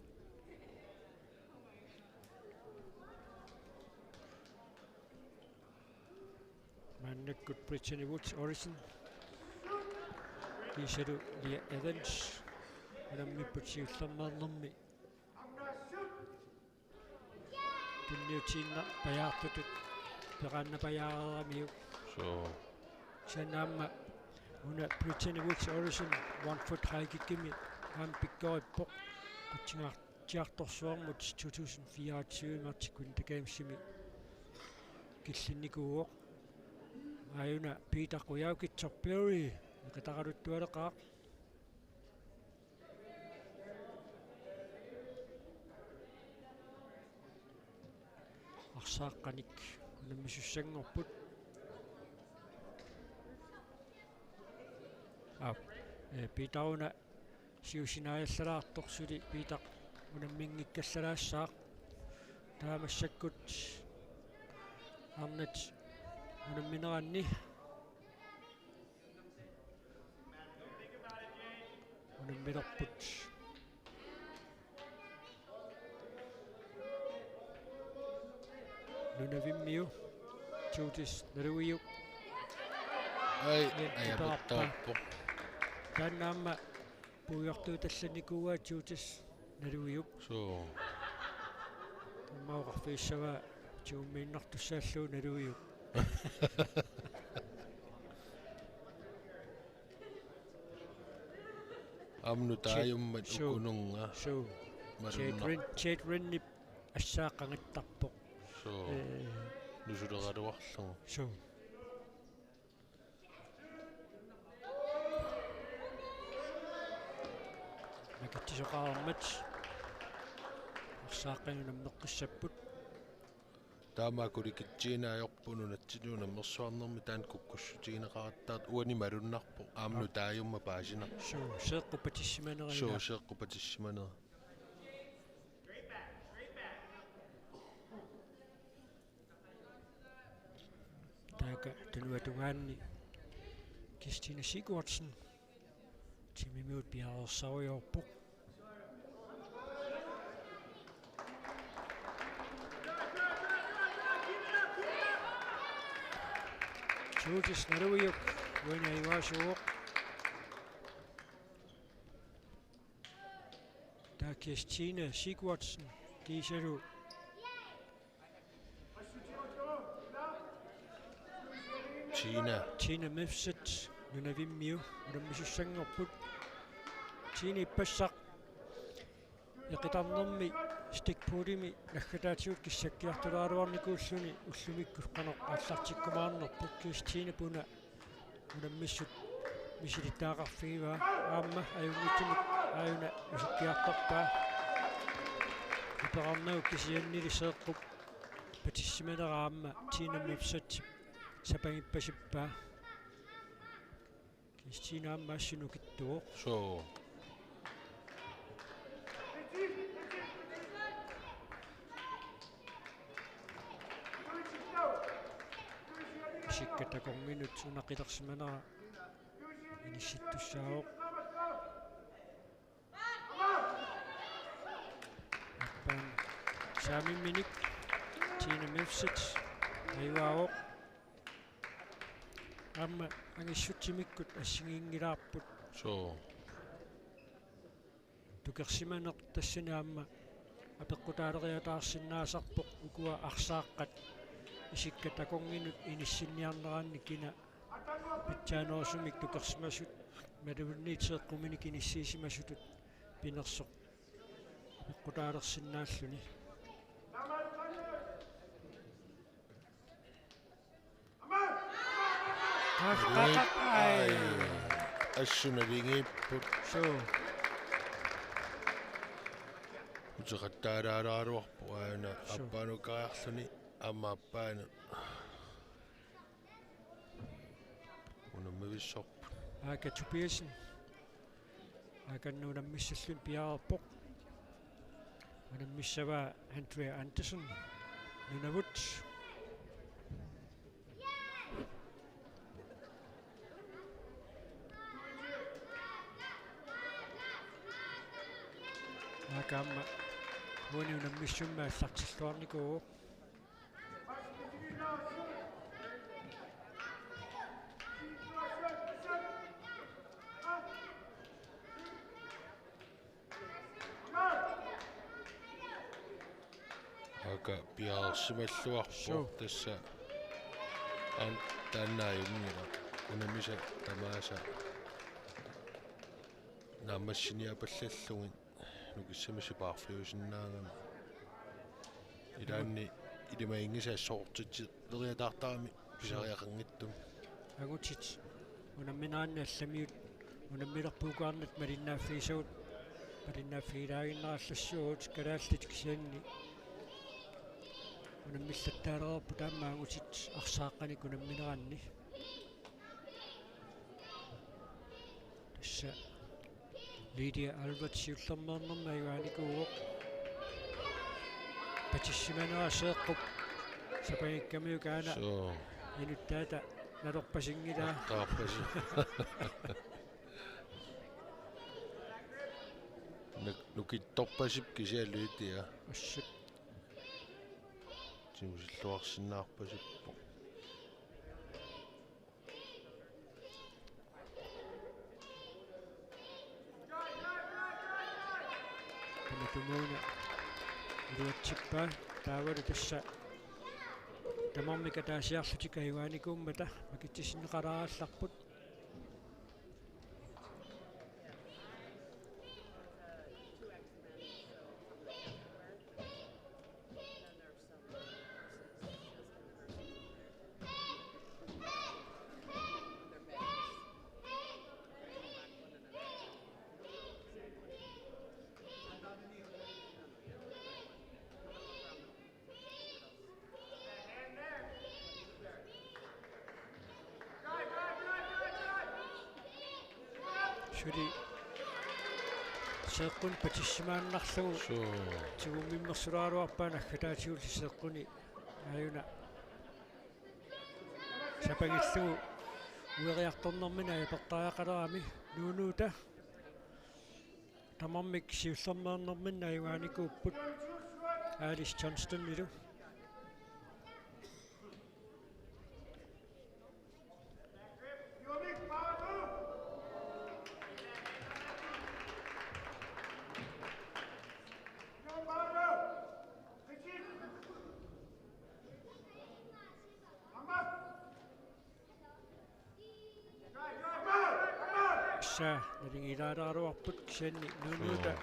maannakkut Brittany Woods Olsen kiisalu Leah Evans unammipput siullermeernermi. Tunniutiinnarpajaartutut peqaannapajaareeramiuk. Suu. Kisianni aamma una Brittany Woods Olsen one foot high kickimi aamma pikkorippoq. Qutsiartiartorsuarmut to tusind fireogtyve Arctic Winter Gamesimi killinnikuuvoq. Aajuna Peter Qujaukitsoq Perry eqitaqaluttualeqaaq. Arsaaqqanik unammisussanngorput. Aa, ee, Peter una siusinaajallalaartoq suli Peter unamminngikkallarsaaq. Taava massakkut arnat unammineranni unammilerput. Nunavimmiu Judith Naluiuk. Ai, ja, ajaputtarpoq. Taanna aamma puigortuutallannikuuaa Judith Naluiup. Suu. Taamaaqarfiissavaa tiummiinnartussaallugu Naluiup. Aamma nutaajummat. Suu. Ukununnga. Suu. Malunna. Jade Wren, Jade Wrenip assaaqqangattarpoq. Suu. Ee. Nusuleraluarlugu. Suu. Nakitsisoqarmat. Arsaaqqat unammeqqissapput. Taamaakkulikitsiginaajorput nunatsinni unammersuarnermi taanna kukkussutigineqarattaartoq uani malunnarpoq aamma. Aa. Nutaajummat paasinarpoq. Suu, seeqqup patissimanera. Suu, ilaa. Seeqqup patissimanera. Taakku tunuatungaanni Kirstine Sigurdsen timimigut piareersarujoorpoq. Judith Naluiuk uani ajugaasuuvoq. Taava Kirstine Sigurdsen kiisalu Tina. Tina Mifsud Nunavimmiu unammisussanngorput. Tina ippassaq eqitarnermi stick pulimi naggataatigut kissakkiartulaaraluarnikuulluni ullumikkut qanoq aallartikkumaarnerput. Kiisa Tina una unammissut misilittagaqarfigivaa aamma ajunngitsumik aajuna isukkiartorpaa. Iperarnagu kisiannili seeqqup patissimanera aamma Tina Mifsud sapangippasippaa. Kiisa Tina aamma assut nukittuvoq. Suu. Isikka takornginnut unaqilersimanera. Sittussaavoq. Aappaani saamimminik Tina Mifsud ajugaavoq. Aamma angissutsimikkut assigiinngilaarput. Suu. Tukersimaneq tassani aamma apeqqutaaleriataarsinnaasarpoq ukua arsaaqqat isikka takornginut inissinniarneranni kina pitsaanerusumik tukersimasut malunniit seeqquminik inissiisimasutut pinersoq apeqqutaalersinnaalluni. Qa-, qa-, qa-, ai. Ai. Assut navigiipput. Suu. Uteqattaalaaraluarpoq aana. Suu. Aappaanut kariarluni aamma aappaanut. Unammivissorput. Aaka Tobiassen. Aakannut unammissalluni piareerpoq. Unammissavaa Andrea Andersen, Nunavut. Aaka aamma uani unammissummi aallartilluarnikuuvoq. Aaka piareersimalluarpoq. Suu. Tassa an-, taanna ajunngilaq. Unammisa tamaasa naammassiniapallallugit nukissamik sipaarfiusinnaagami. Ilaanni ilimaginngisat assortitsileriataartarami pisariaqanngitsumik. Angutit unammineranni allamiut unammilerpuukaarnata malinnaaffigisagut malinnaaffigilaannginnerallassuugut, kalaallit kisianni unammillattaalereerput aamma angutit arsaaqqanik unammineranni. Tassa Lydia Alberts siullermeernermi ajugaanikuuvoq. Patissimanera seeqqup sapangikkamiuk aana. Suu. Inuttaata nalorpasinngilaa. Taarpasi. Nuk-, nukittorpasippoq kisianni Lydia. Assut. Tigusilluarsinnaarpasippoq. Tamatumuuna iluatsippaa taavalu tassa tamarmik ataasiarlutik ajugaanikuummata makitsissinneqalaarallarput. Suli seeqqunik patissimaannarlugu. Suu. Tigummimmersularaluarpaa naggataatigulli seeqquni aajuna sapangillugu ueriartornermini ajapertariaqalerami. Nuunuuta tamarmik siullermeernerminni ajugaanikuupput Alice Johnstonilu. Tassa naligiilaaraluarput kisianni nuunuuta. Suu.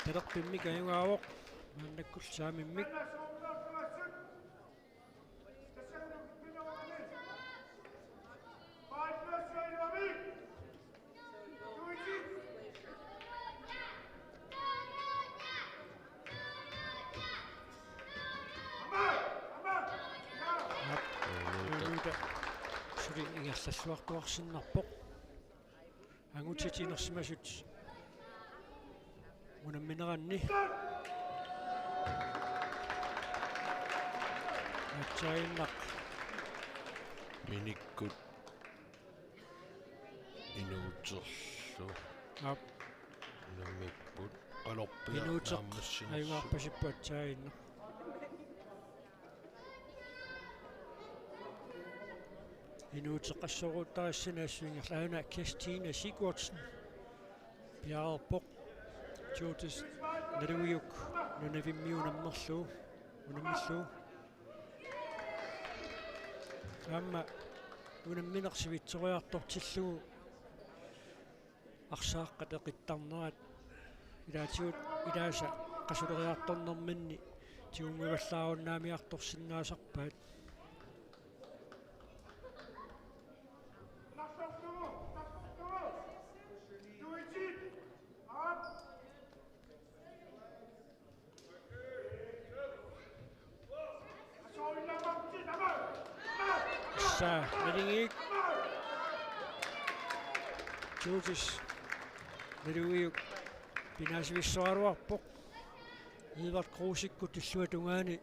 Talerpimmik ajugaavoq maannakkullu saamimmik. Aap. Nuunuuta suli ingerlalluartuarsinnarpoq. Angutit inersimasut unammineranni. Natsaaginnaq. Minikkut. Terlu. Aap. Unammipput. Qalorpiaq. Minuuteq naammassinersoq. Ajugaarpasipput aatsaannguaq. Inuuteqassoruuttarissanersoq ingerlaannaq Kirstine Sigurdsen. Piareerpoq. Judith Naluiuk Nunavimmiut unammerlugu. Unammillugu. Aamma unammineq sivitsoriartortillugu arsaat qeqqittarnerat ilaatigut ilaasa qasuleriartornerminni tigummivallaarunnaarniartorsinnaasarpaat. Saa, naligiik. Judith Naluiuk pinaasivissoraluarpoq. Edvard Kruusikkut tulliup tungaani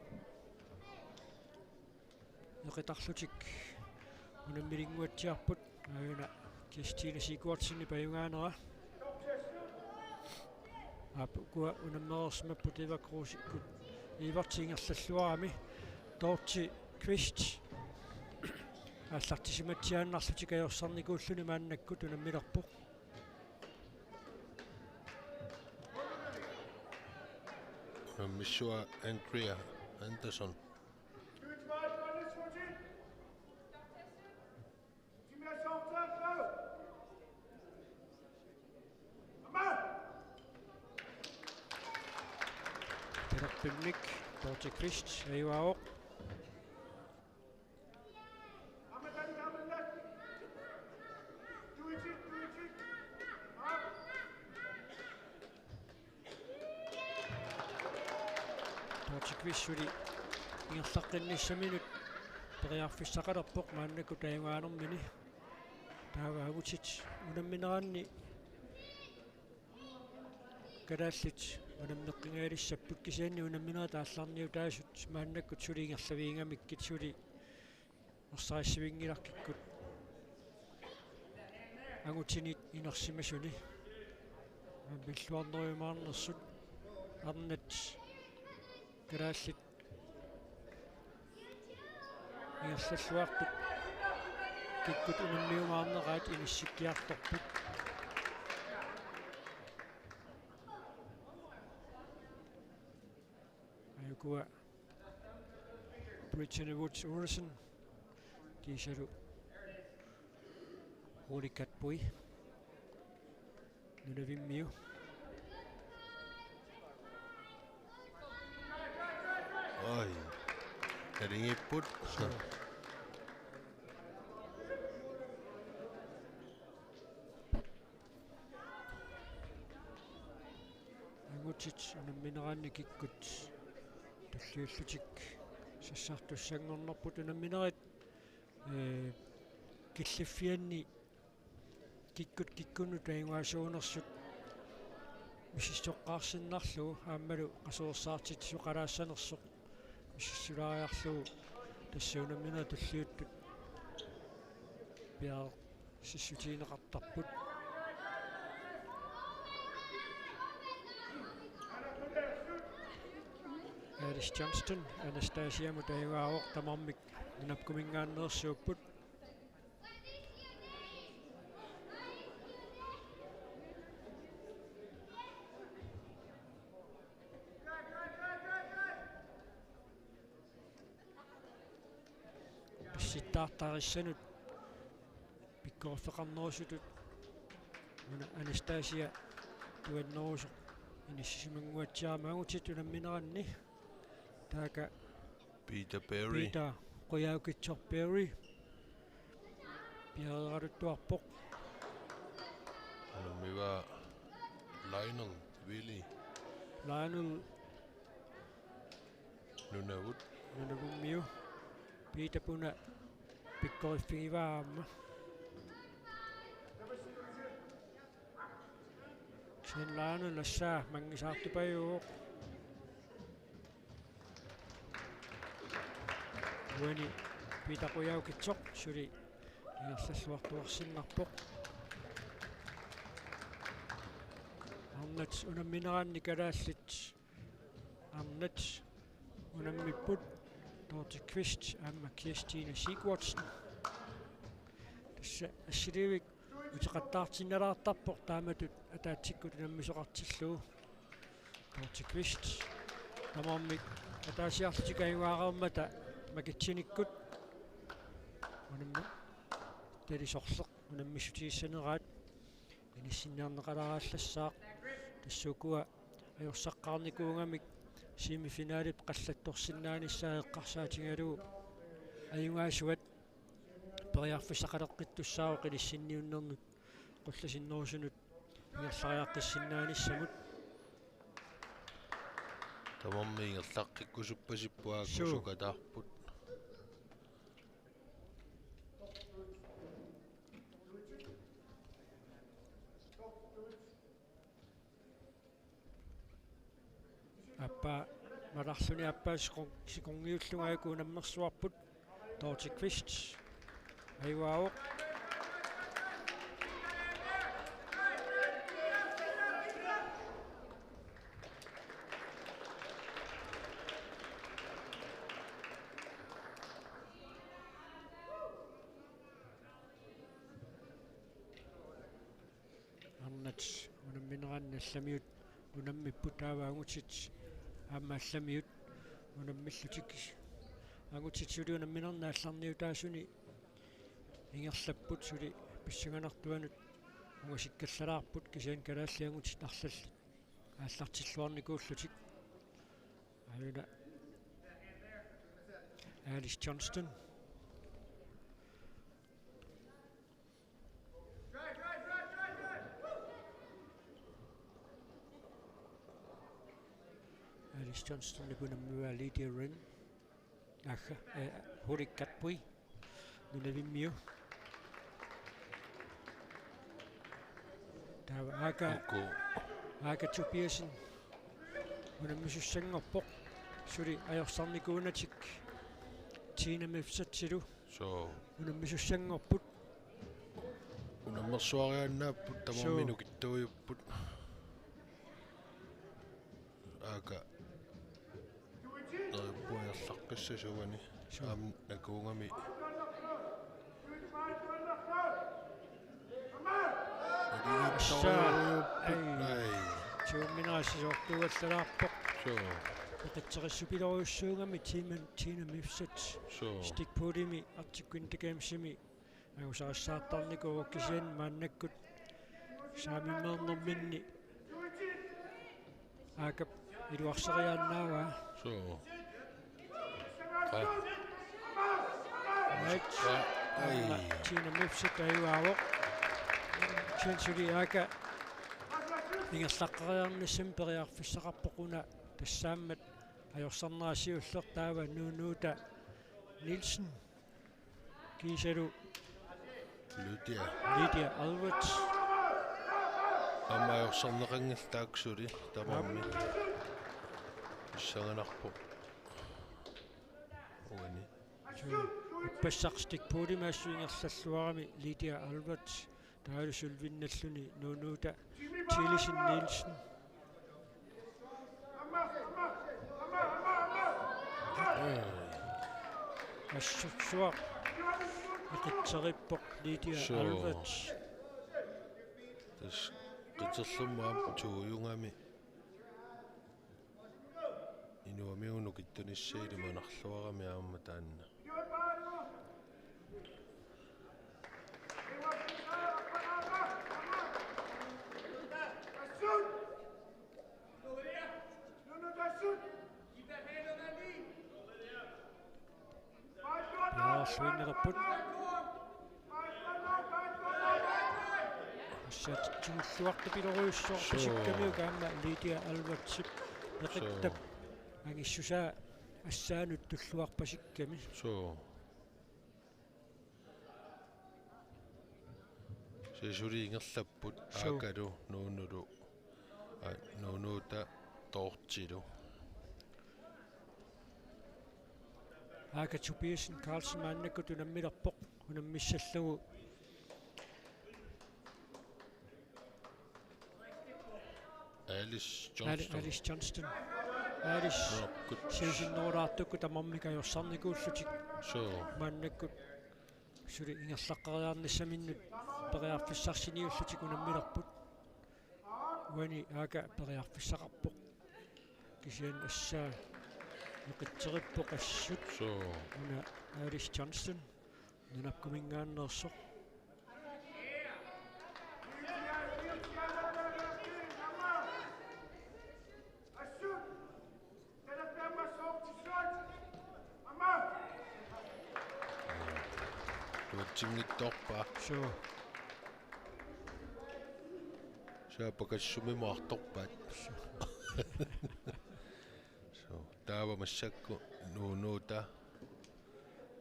eqitarlutik unammilinnguatsiarput. Aajuna Kirstine Sigurdsenip ajugaanera. Aap, ukua unammereersimapput Edvard Kruusikkut. Edvard ingerlalluarami. Dorthe Kvist aallartisimatsiaannarlutik ajorsarnikuulluni maannakkut unammilerpoq. Unammissua Andrea Andersson. Peter Bømnik, Dorthe Kvist, ajugaavoq. Dorthe Kvist suli ingerlaqqinnissaminut periarfissaqalerpoq maannakkut ajugaanermini. Taava angutit unammineranni kalaallit unammeqqinngalissapput kisianni unamminerit aallarniutaasut maannakkut suli ingerlaviigamikkit suli ersarissivinngilarput angutinit inersimasuni. Aamma pilluarnerujumaarnersut arnat kalaallit ingerlalluartut kikkut unammiumaarneraat inissikkiartorput. Aajukua Brittany Woods Olsen kiisalu Ole Katboi Nunavimmiut. Oj. Naligiipput. Angutit unammineranni kikkut tulliullutik sassartussanngornerput unamminerit, ee, killiffianni kikkut kikkunnut ajugaasuunersut misissoqqaarsinnarlugu aammalu qasuersaartitsisoqalaassanersoq misissulaariarlugu tassa unamminerit tulliuttut piareersissutigineqartarput. Alice Johnston Anastasiamut ajugaavoq, tamarmik nunappuminngaanneersuupput. Pissittaartarissanut pikkoriffeqarnerusutut una Anastasia tuannerusoq inissisimanguatsiarami. Angutit unammineranni taakku Peter Berry. Peter Qujaukitsoq Berry piareeraluttuarpoq. Unammivaa Lionel Willy. Lionel Nunavut. Nunavummiu. Peter Puna pikkoriffigivaa aamma. Sen Lionel assaa manngisaartupajuuvoq. Uani Peter Qujaukitsoq suli ingerlalluartuarsinnarpoq. Arnat unammineranni kalaallit arnat unammipput Dorte Kvist aamma Kirstine Sigurdsen. Tassa assiliivik uteqattaartinnalaartarpoq taamatut ataatsikkut unammisoqartillugu. Dorte Kvist tamarmik ataasiarlutik ajugaareermata makitsinikkut unammi talisorleq unammissutigissaneraat inissinniarneqalaarallassaaq. Tassa ukua ajorsaqqaarnikuugamik semifinalip qallattorsinnaanissaa eqqarsaatigalugu ajugaasuat periarfissaqaleqqittussaavoq inissinniunnernut qullasinnerusunut ingerlariaqqissinnaanissamut. Tamarmik ingerlaqqikkusuppasippoq aakku Suu. sukataarput. Aappaa malarluni aappaa sikor-, sikorngiullunga aajuku unammersuarput. Dorte Kvist ajugaavoq. Arnat unammineranni allamiut unammipput taava angutit aamma allamiut unammillutik. Angutit suli unamminerni aallarniutaasuni ingerlapput suli pissanganartuanut ungasikkallalaarput kisianni kalaallit angutit arlallit aallartilluarnikuullutik. Aajuna Alice Johnston. Alice Johnston, Nikunammiua Lydia Wren. Aha, eh, Huli Katpui. Nunavimmiu. Taava Aaka, Uku. Aaka Tobiassen. Unammisussanngorpoq. Suli ajorsarnikuunatik. Tina Mifsatsilu. Suu. Unammisussanngorput. Unammersuariaannaapput tamarmik Suu. nukittuujupput. Aaka. Neriuppunga ingerlaqqissasoq uani. Suu. Aamma nakuugami. Assa. Ai. Ai. Tuumminera sisoortuuallalaarpoq. Suu. Peqitseriissupilorujussuugami Tina, Tina Mifsat. Suu. Stikpuulimi Arctic Winter Gamesimi angusarissaartarnikuuvoq kisianni maannakkut saamimmeernerminni Aakap iluarseriaannaavaa. Suu. Qa. Right. Qa. Ai. Aamma Tina Mifsat ajugaavoq. Kisianni suli Aaka ingerlaqqeriarnissami periarfissaqarpoq una tassaammat ajorsarnera siulleq taava Nuunuuta Nielsen. Kiisalu Lydia. Lydia Albert. Aamma ajorsarneqanngilaq taakku suli tamarmik. Aap. Pissanganarpoq. Uani. Suu. Uppassaq Stikpuulimi assut ingerlalluarami Lydia Albert. Taavalu sølvinnalluni Nuunuuta Thielesen Nielsen. Assorsuaq iqitseriippoq Lydia Suu. Albert. Tassa qiterlermut aamma tuujugami. Inuamigut nukittunissaat ilimanarluarami aamma taanna. Piareerluinnarput. Assat tigulluartupilorujussuaq Suu. Pisikkamiuk aamma Lydia Albertip eqittap Suu. Angissusaa assaanut tulluarpasikkami. Suu. Suli ingerlapput Suu. Aakalu Nuunulu. Ai, Nuunuuta Dorthilu. Aaka Tobiassen Carlsen maannakkut unammilerpoq, unammissallugu. Alice Johnston. Alice Johnston. Alice. Nunakkut. Siusinnerulaartukkut tamarmik ajorsarnikuullutik. Suu. Maannakkut suli ingerlaqqeriarnissaminnut periarfissarsiniullutik unammilerput. Uani Aaka periarfissaqarpoq. Kisianni assaa eqitserippoq assut. Suu. Una Alice Johnston. Nunapkuminngaanneersoq. Tuatsinngitsoorpaa. Suu. Saapa kassumi maartorpaat. Suu. Taava massakkut Nuunuuta.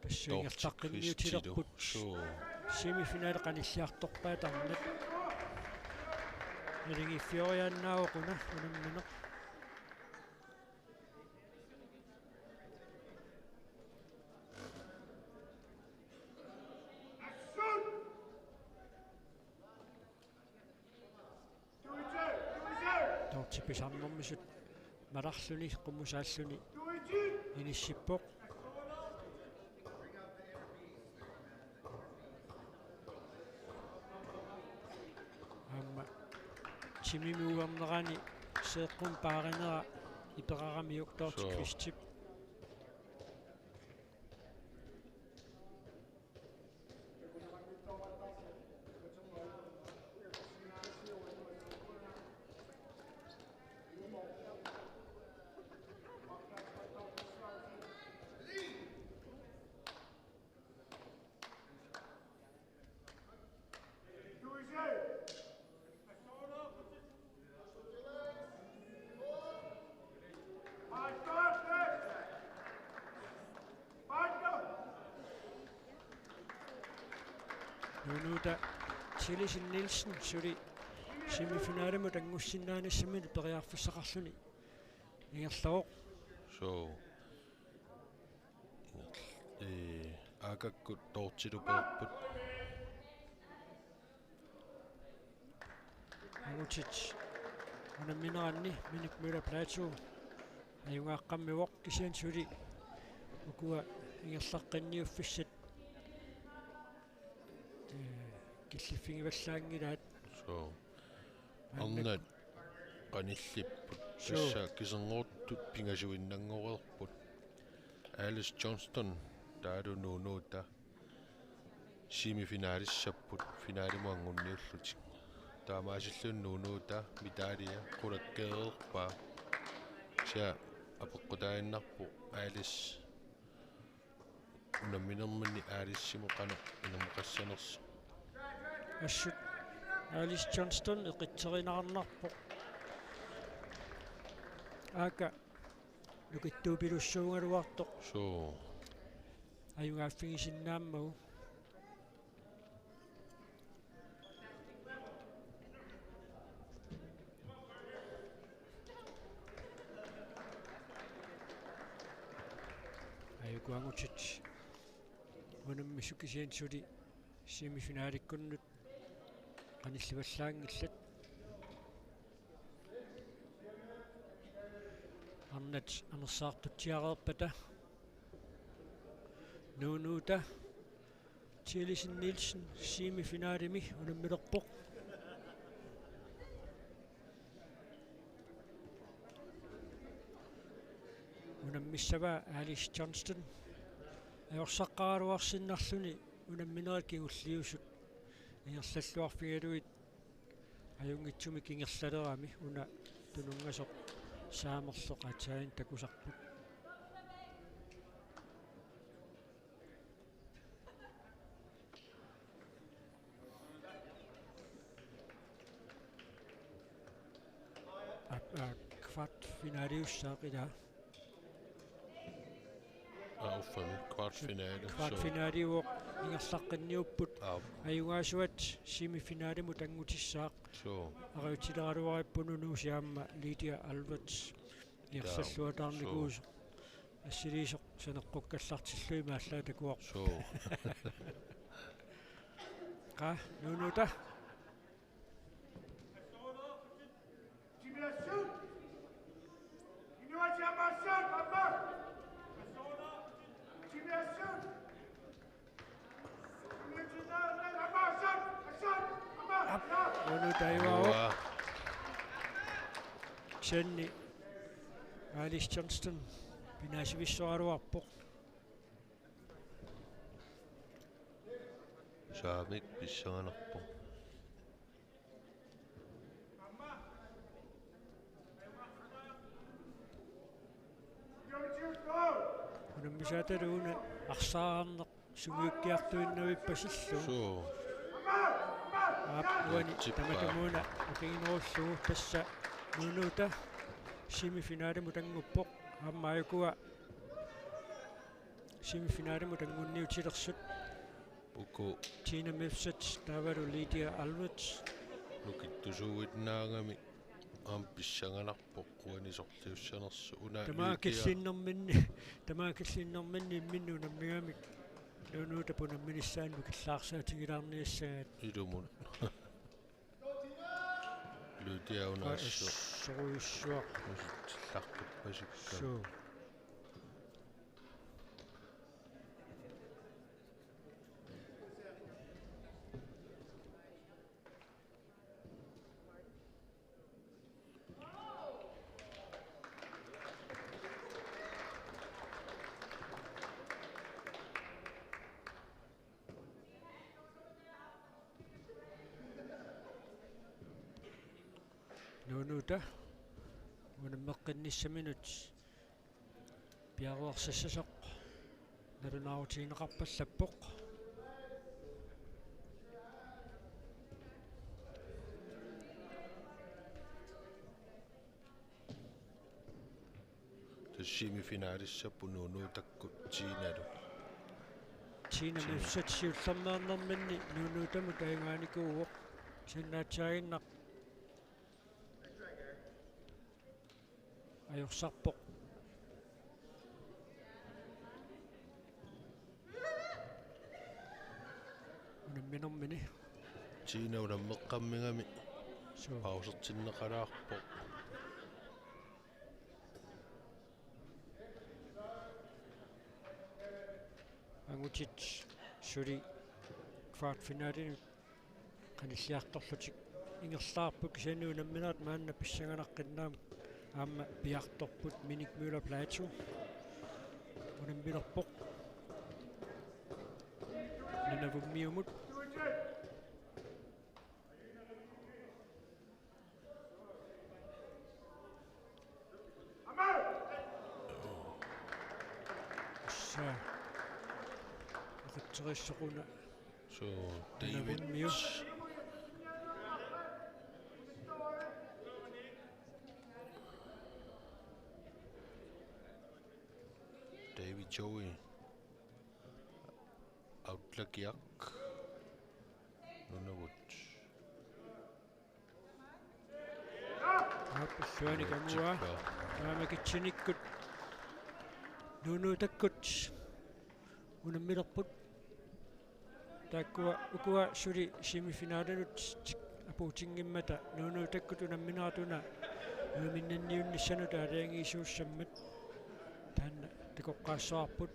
Tassa ingerlaqqinniutilerput. Suu. Semifinale qanilliartorpaat arnat. Naligiiffioriaannaavoq una unammineq. Dorthe pisarnermisut malarluni qummusaalluni inissippoq. Aamma timimi uernerani seeqqummi paarinera iperaramiuk Dorthe Suu. Christip. Nuunuuta Tillesen Nielsen suli semifinalimut anngussinnaanissaminut periarfissaqarluni ingerlavoq. Suu. Ee, Aakakkut Dorthelu peerput. Angutit unammineranni Minik Møller Platou ajugaaqqammivoq, kisianni suli ukua ingerlaqqinniuffissat, ee, killiffigivallaanngilaat. Suu. Arnat qanillipput. Suu. Tassa kiserngoruttut pingasuinnanngoreerput. Alice Johnston taavalu Nuunuuta semifinalissapput finalimut anngunniullutik. Taamaasilluni Nuunuuta medalia qulakkeerpaa. Kisianni apeqqutaaginnarpoq Alice unamminerminni Alicemut qanoq inerneqassanersoq. Assut Alice Johnston eqitserineqarnarpoq. Aaka nukittuupilussuugaluartoq. Suu. Ajugaaffigisinnaammata. Ajuku angutit unammisut kisianni suli semifinalikkunnut qanillivallaanngillat. Arnat anersaartutsiareerpata Nuunuuta Tillesen Nielsen semifinalimi unammilerpoq. Unammissavaa Alice Johnston ajorsaqqaraluarsinnarluni unamminerit kingulliusut ingerlalluarfigalugit ajunngitsumik ingerlalerami. Una tununngasoq saamerloq aatsaat takusarput. Aa, kvartfinaliussaaq ilaa. Aa, uffami, kvartfinale. Kvartfinaliuvoq ingerlaqqinniupput. Aap. Ajugaasuat semifinalimut anngutissaaq. Suu. Ariutsileraluaripput Nunuusi aamma Lydia Alberts. Ingerlalluataarnikuusoq. Suu. Assiliisoq saneqqukkallartillugu imaallaat takuarput. Suu. Qaa, Nuunuuta. Taivao. Uaa. Kisianni Alice Johnston pinaasivissoraluarpoq. Saamik pissanganarpoq. Unammisaatalu una arsaarneq sungiukkiartuinnavippasillu. Suu. Aap, uani Uatsippaa. Tamatumuuna oqiginerullugu tassa Nuunuuta semifinalimut annguppoq. Aamma ajukua semifinalimut anngunniutilersut. Uku Tina Mifsud taavalu Lydia Alvarez. Nukittusuuinnaagami aamma pissanganarpoq uani sorliussanersoq una. Tamaat Lydia. Killinnerminni, tamaat killinnerminni imminnut unammigamik Nuunuutap unamminissaanut killaarsaatigilaarniassagaat. Ilumut. Lydia una assut. Sorujussuaq. Usutsillarpasukka. Suu. Nuunuuta unammeqqinnissaminut piareersassasoq nalunaarutigineqarpallappoq. Tassa semifinalissapput Nuunuutakkut Tinalu. Tina Tina. Mifsud siullermeernerminni Nuunuutamut taagaanikuuvoq. Sinnaatsaaginnaq ajorsarpoq. Unamminermini. Tina unammeqqammigami. Suu. Pausertinneqalaarpoq. Angutit suli kvartfinalinut qanilliartorlutik ingerlaarput, kisianni unamminerat maanna pissanganaqqinnaammat aamma piartorput. Minik Møller Platou unammilerpoq Nunavummiumut. Tassa oqitserissoq una. Suu, David. Nunavummiu. David Joey. Autlakiaq. Nunavut. Aap, illuanik angua. Uatsippaa. Naammagitsikkut Nuunuutakkut unammilerput. Taakkua ukua suli semifinalinut apuutinngimmata Nuunuutakkut unamminerat una uiminnanniunnissanut aalajangiisuussammat. Taanna takoqqaassavarput.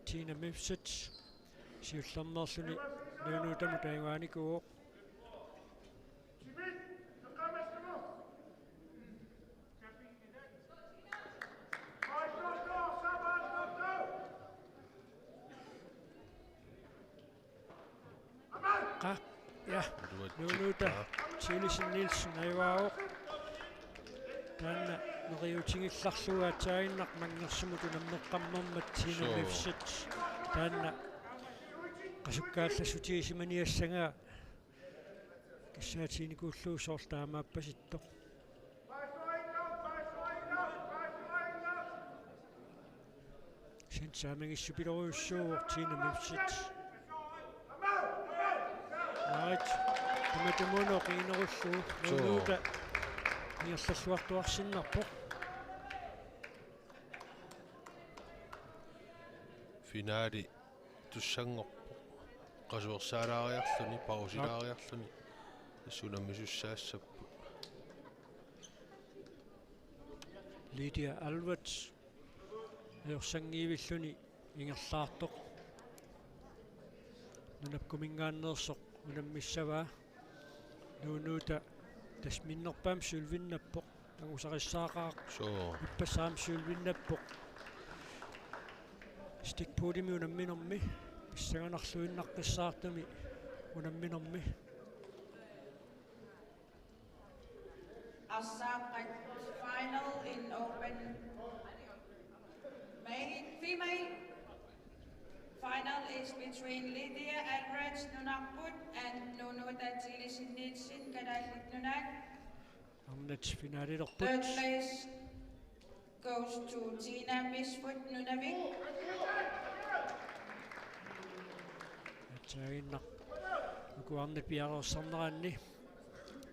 Tina Mifsud siullermeerluni Nuunuutamut taagaanikuuvoq. Qa-, ja. Nuunuuta Thilesen Nielsen ajugaavoq. Taanna neriuutigillarlugu aatsaannguaq manngersamut unammeqqammermat Tina Suu. Mifsud. Taanna qasukkaallassutigisimaniassagaa kissaatiginikuullugu soorlu taamaappasittoq. Sen saamigissupilorujussuuvoq Tina Mifsud. Right. Tamatumuuna oqiginerullugu. Suu. Nuunuuta ingerlalluartuarsinnarpoq. Finali tussanngorpoq. Qasuersaalaariarluni, pausilaariarluni. Tassa unammisussaassapput. Lydia Alvarez ajorsanngiivilluni ingerlaartoq. Nunapkuminngaanneersoq unammissavaa. Nuunuuta tassa minnerpaamik sølvinnappoq. Angusarissaaqaaq. Suu. Ippassaq aamma sølvinnappoq. Stikpulimi unamminermi. Pissanganarluinnaqqissaartumi unamminermi. Arsaaqqat final in open male, female. Final is between Lydia Albrecht, Nunarput, and Nunuta Thilesen Nielsen, Kalaallit Nunaat. Arnat finaalilerput. Third place goes to Tina Misford, Nunavik. Atsaaginnaq uku arnat piareersarneranni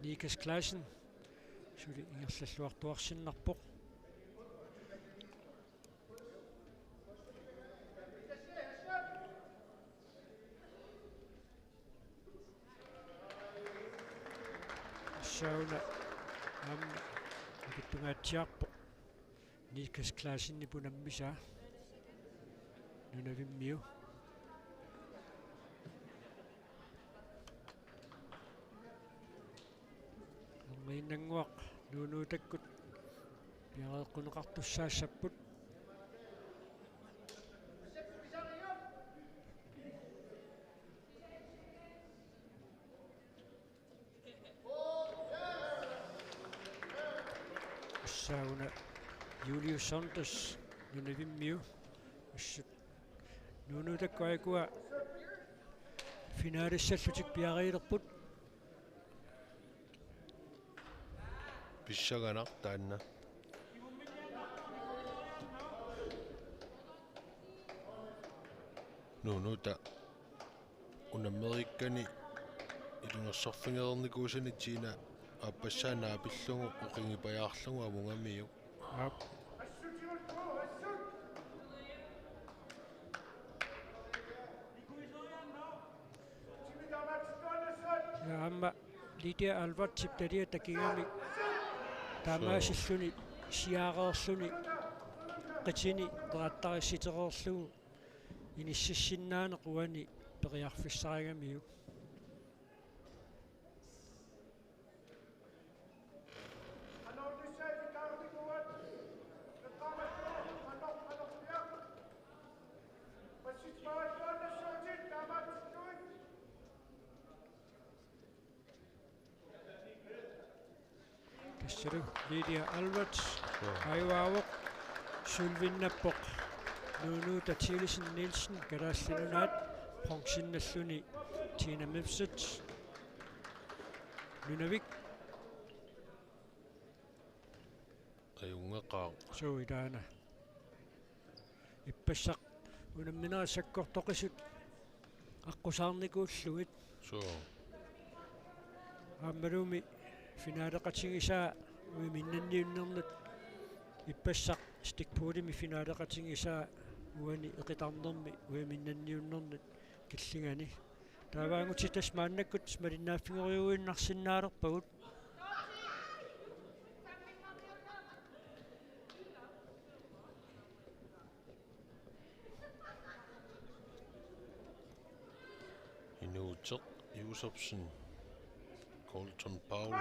Nikas Clausen suli ingerlalluartuarsinnarpoq. Sauna aamma akitsungaatsiarpoq. Nikas Clausenip unammisaa. Nunavimmiu. Erniinnannguaq Nuunuutakkut piareeqquneqartussaassapput. Sauna Julius Saunders Nunavimmiu. Assut Nuunuutakkut aajuku finalissallutik piareerput. Pissanganaq taanna. Nuunuuta unammeriikkani ilungersorfigereernikuusani Tina aappassaa naapillugu oqingipajaarlugu amugamiuk. Aap. Ja aamma Lydia Albertip talia takigamik taamaasilluni siareerluni qitini qeqattarissitereerlugu inississinnaaneq uani periarfissarigamiuk. Tassalu Lydia Albert. Joo. Ajugaavoq sølvinnappoq Nuunuuta Thilesen Nielsen, Kalaallit Nunaat, bronzennalluni Tina Mifsud, Nunavik. Ajunngeqaaq. Suu, ilaana. Ippassaq unamminerit sakkortoqisut aqqusaarnikuullugit. Suu. Aammalumi finaaleqatigisaa uiminnanniunnernut, ippassaq stikpulimi finaaleqatigisaa uani eqitarnermi uiminnanniunnernut killingani. Taavaangutit tassa maannakkut malinnaaffigerujuinnarsinnaalerpagut. Inuuteq Josefsen, Colton Paul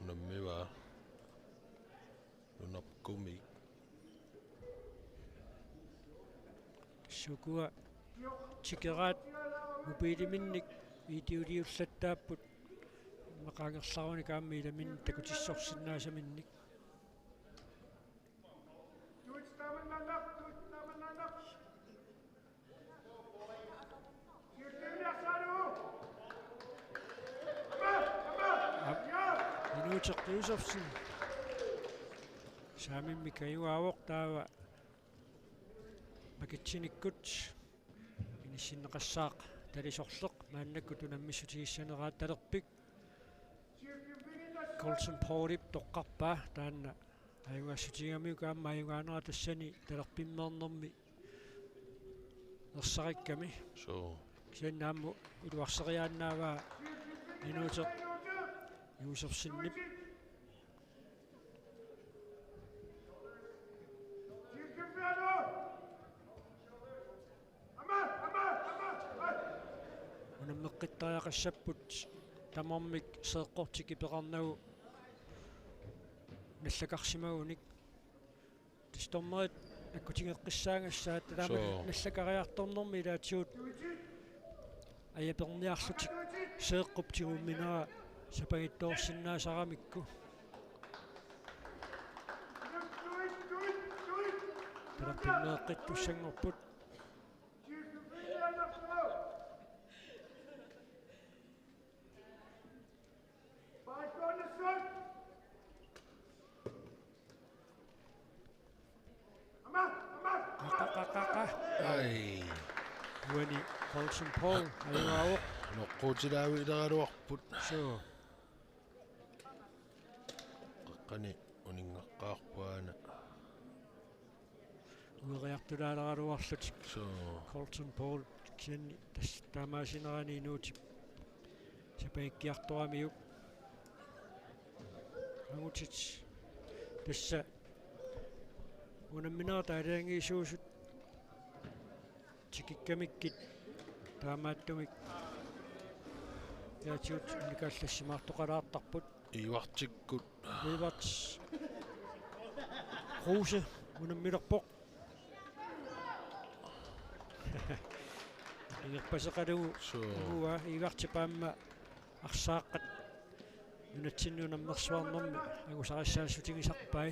unammivaa. Nunarput. Sukua tikeraat mobiiliminnik videoliullattaapput, immaqa angerlarunik aamma ilaminnik takutissorsinnaasaminnik. Aap, Inuuteq Josefsen. Saamimmik ajugaavoq taava makitsinikkut inissinneqassaaq talisorleq maannakkut unammissutigissanerata talerpik. Colton Paulip toqqarpaa taanna ajugaassutigigamikku aamma ajugaanera tassani talerpimmeernermi ersarikkami. Suu. Kisianni aamma iluarseriaannaavaa Inuuteq Josefsenip. Unammeqqittariaqassapput tamarmik seeqqortik ipeqarnagu nallakarsimagunik. Tassa dommerit nakkutigeqqissaagassaat taama. Soo. Nallakariartornermi ilaatigut ajaperniarlutik seeqqup tigumminera sapagittoorsinnaasaramikku. Talerpimmeeqqittussanngorput. Qa, qa, qa, qa. Ai. Uani Colton Paul ajugaavoq. Noqquutilaavileraluarput. Soo. Qaqqani uninngaqqaarput aana. Ueriartulaaleraluarlutik. Soo. Colton Paul kisianni tassa taamaasinerani Nuutip sapagikkiartoramiuk. Angutit tassa unamminerat aalajangiisuusut tikikkamikkit taamaattumik ilaatigut unikaallassimaartoqalaartarput. Ivartikkut. Ivart Kruse unammilerpoq. Ingerpaseqalugu. Soo. Uua Ivartip aamma arsaaqqat nunatsinni unammersuarnermi angusarissaatigisarpai.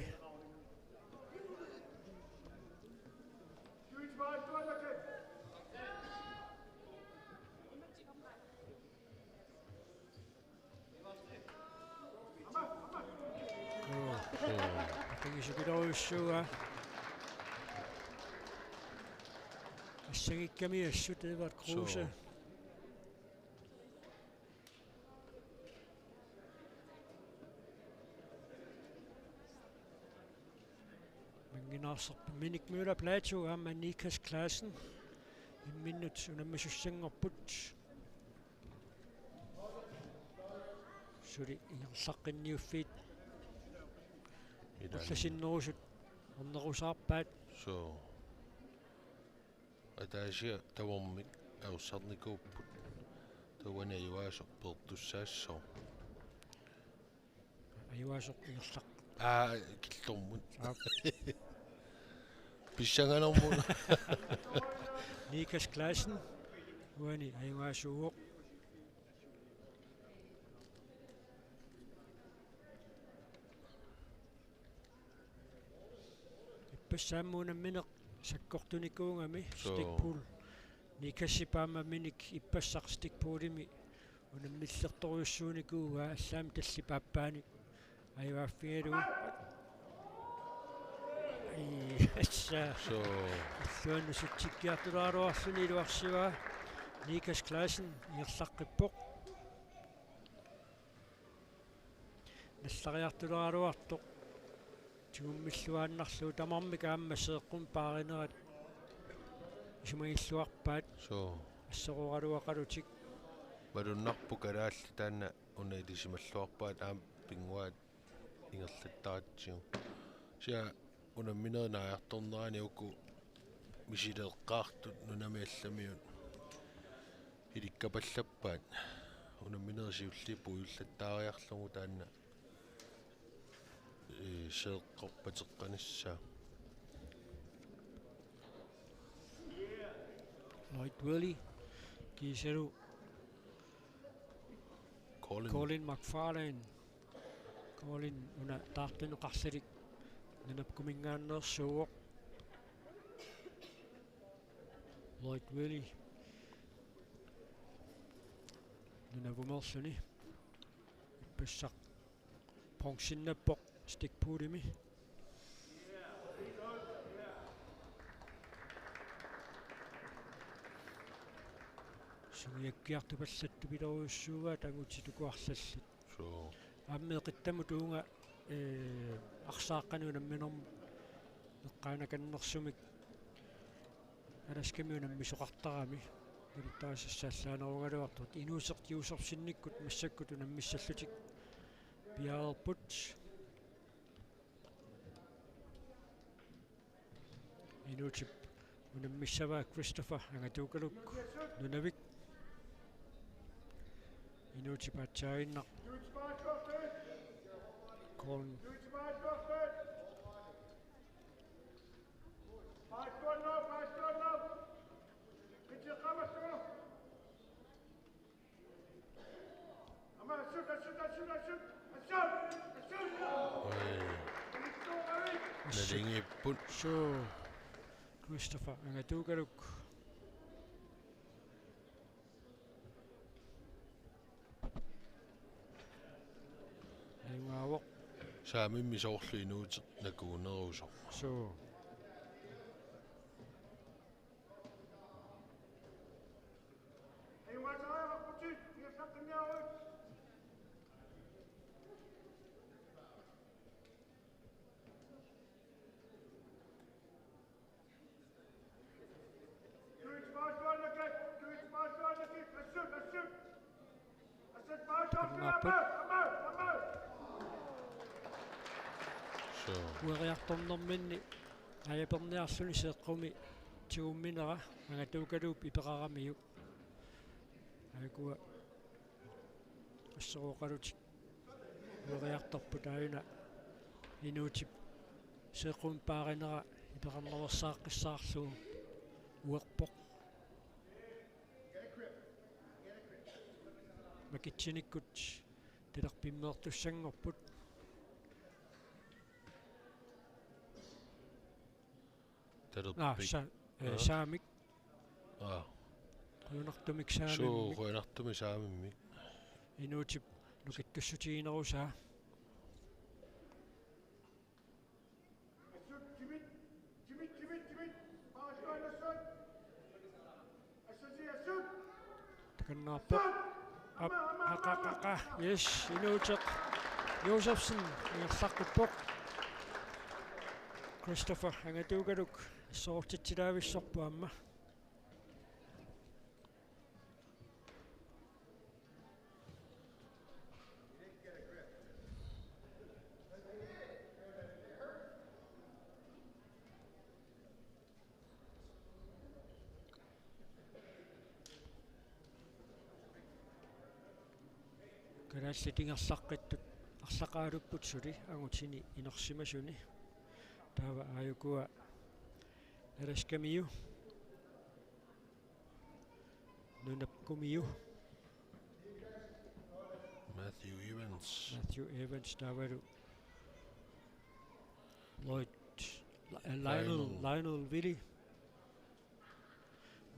Qigisukilorujussuuaa. Assangikkami assut Edvard Kruse. Soo. Mannginnaarserput Minik Møller Platou aamma Nikas Clausen. Imminnut unammisussanngorput. Suli ingerlaqqinniuffiit. Ilaa. Ullasinnerusut ornerusaarpaat. Soo. Ataasiarluni tamarmik ajorsarnikuupput. Taava uani ajugaasoq peertussaassooq. Ajugaasoq ingerlaq. Aa, killormut. Aap. Pissanganermut. Nikas Clausen. Uani ajugaasuuvoq. Ippassaq aamma unammineq sakkortunikuugami. Soo. Stikpool. Nikasip aamma Minik ippassaq stikpoolimi unammillertorujussuunikuuaa, allaammi tallip aappaanik ajugaaffigalugu. Ai, assa. Soo. Illuanut sutsikkiartulaaraluarluni iluarsivaa. Nikas Clausen ingerlaqqippoq. Nallariartuleraluartoq tigummilluinnarlugu, tamarmik aamma seeqqumik paarinerat isumagilluarpaat. Soo. Assorooraluaqalutik. Malunnarpoq kalaallit taanna una ilisimalluarpaat aamma pinnguaat ingerlattaratsigu. Kisianni unamminerit naajartornerani uku misileeqqaartut nunami allamiut ilikkapallappaat. Unamminerit siulliit puigullattaariarlugu taanna, ee, seeqqorpateqqanissaa. Lloyd Willy kiisalu Colin. Colin McFarlane. Colin una taartuneqarluni Nunap Kuminngaanneersuuvoq. Lloyd Willy Nunavumerluni. Ippassaq ponginnappoq stikpoolimi. Sungiukkiartupallattupiloorujussuugaat angutit uku arlallit. Soo. Aamma meeqqittamut uunga, ee, arsaaqqanik unamminermut eqqaanakannersumik Alaskami unammisoqartarami. Nalittarisassaallaanerugaluartoq. Inuuseq Josefsenikkut massakkut unammissallutik piareerput. Inuutip unammissavaa Christopher Angatuukaluk, Nunavik. Inuusup aatsaannguaq. Corn. Nalingipput. Suu. Christopher Angatuukaluk. Ajugaavoq. Saamimmi soorlu inuuteq nakuunerusoq. Suu. Suu. Ueriartornerminni ajaperniarluni seeqqumi tigumminera Angatuukaluup iperaramiuk. Aajuku assorooqalutik ueriartorput aajuna inuutip seeqqumik paarinera iperarnaveersaaqqissaarlugu uerpoq. Makitsinikkut talerpimmeertussanngorput. Talerpik. Aa, sa-, eh, aa, saamik. Aa. Qujanartumik saamimmik. Suu, qujanartumik saamimmik. Inuutip nukittussutiginerusaa. Takannaarpoq. Ap-, aqa, aqa, aqa. Yes, inuuteq Josefsen ingerlaqqippoq. Christopher Angatuukaluk assorortitsilaavissorpoq aamma. Kalaallit ingerlaqqittut arlaqaalupput suli angutini inersimasuni. Taava aajukua Alaskamiu. Nunapkumiu. Matthew Evans. Matthew Evans taavalu Lloyd, Li-, eh, Lionel, Lionel. Lionel Willy.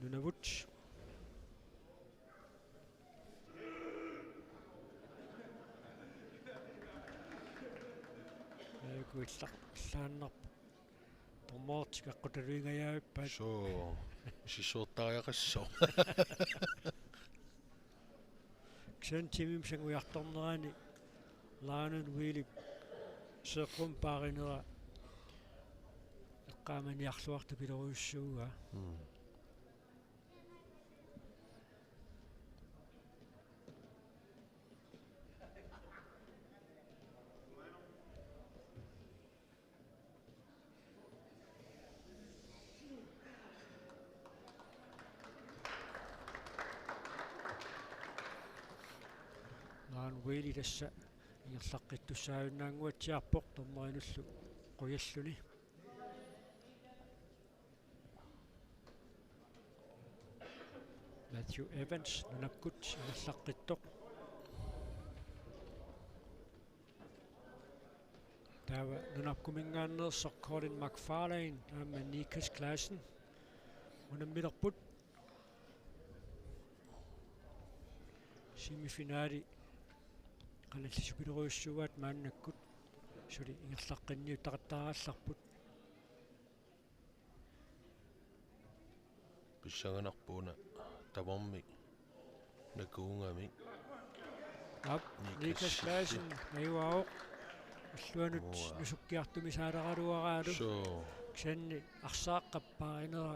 Nunavut. Aajuku illa-, illaannarpoq. Dommerit aqqutaluingajaavippaat. Suu, misissuertariaqassaaq. Kisianni timimik sangujartornerani Lionel Willip seeqqumik paarinera eqqaamaniarluartoq kilorujussuugaa. Mm. Lionel Willy tassa ingerlaqqittussaajunnaannguatsiarpoq dommerinullu qujalluni. Matthew Evans nunakkut ingerlaqqittoq. Taava nunapkuminngaanneersoq Colin McFarlane aamma Nikas Claassen unammilerput. Semifinali qanillisukilorujussuugaat maannakkut suli ingerlaqqinniuttaqattaarallarput. Pissanganarpoq una tamarmik nakuugamik. Aap, Nikas Nikas Claassen. Claassen ajugaavoq. Illuanut. Mua. Nusukkiartumisaaleraluaraalu. Suu. Kisianni arsaaqqap paarinera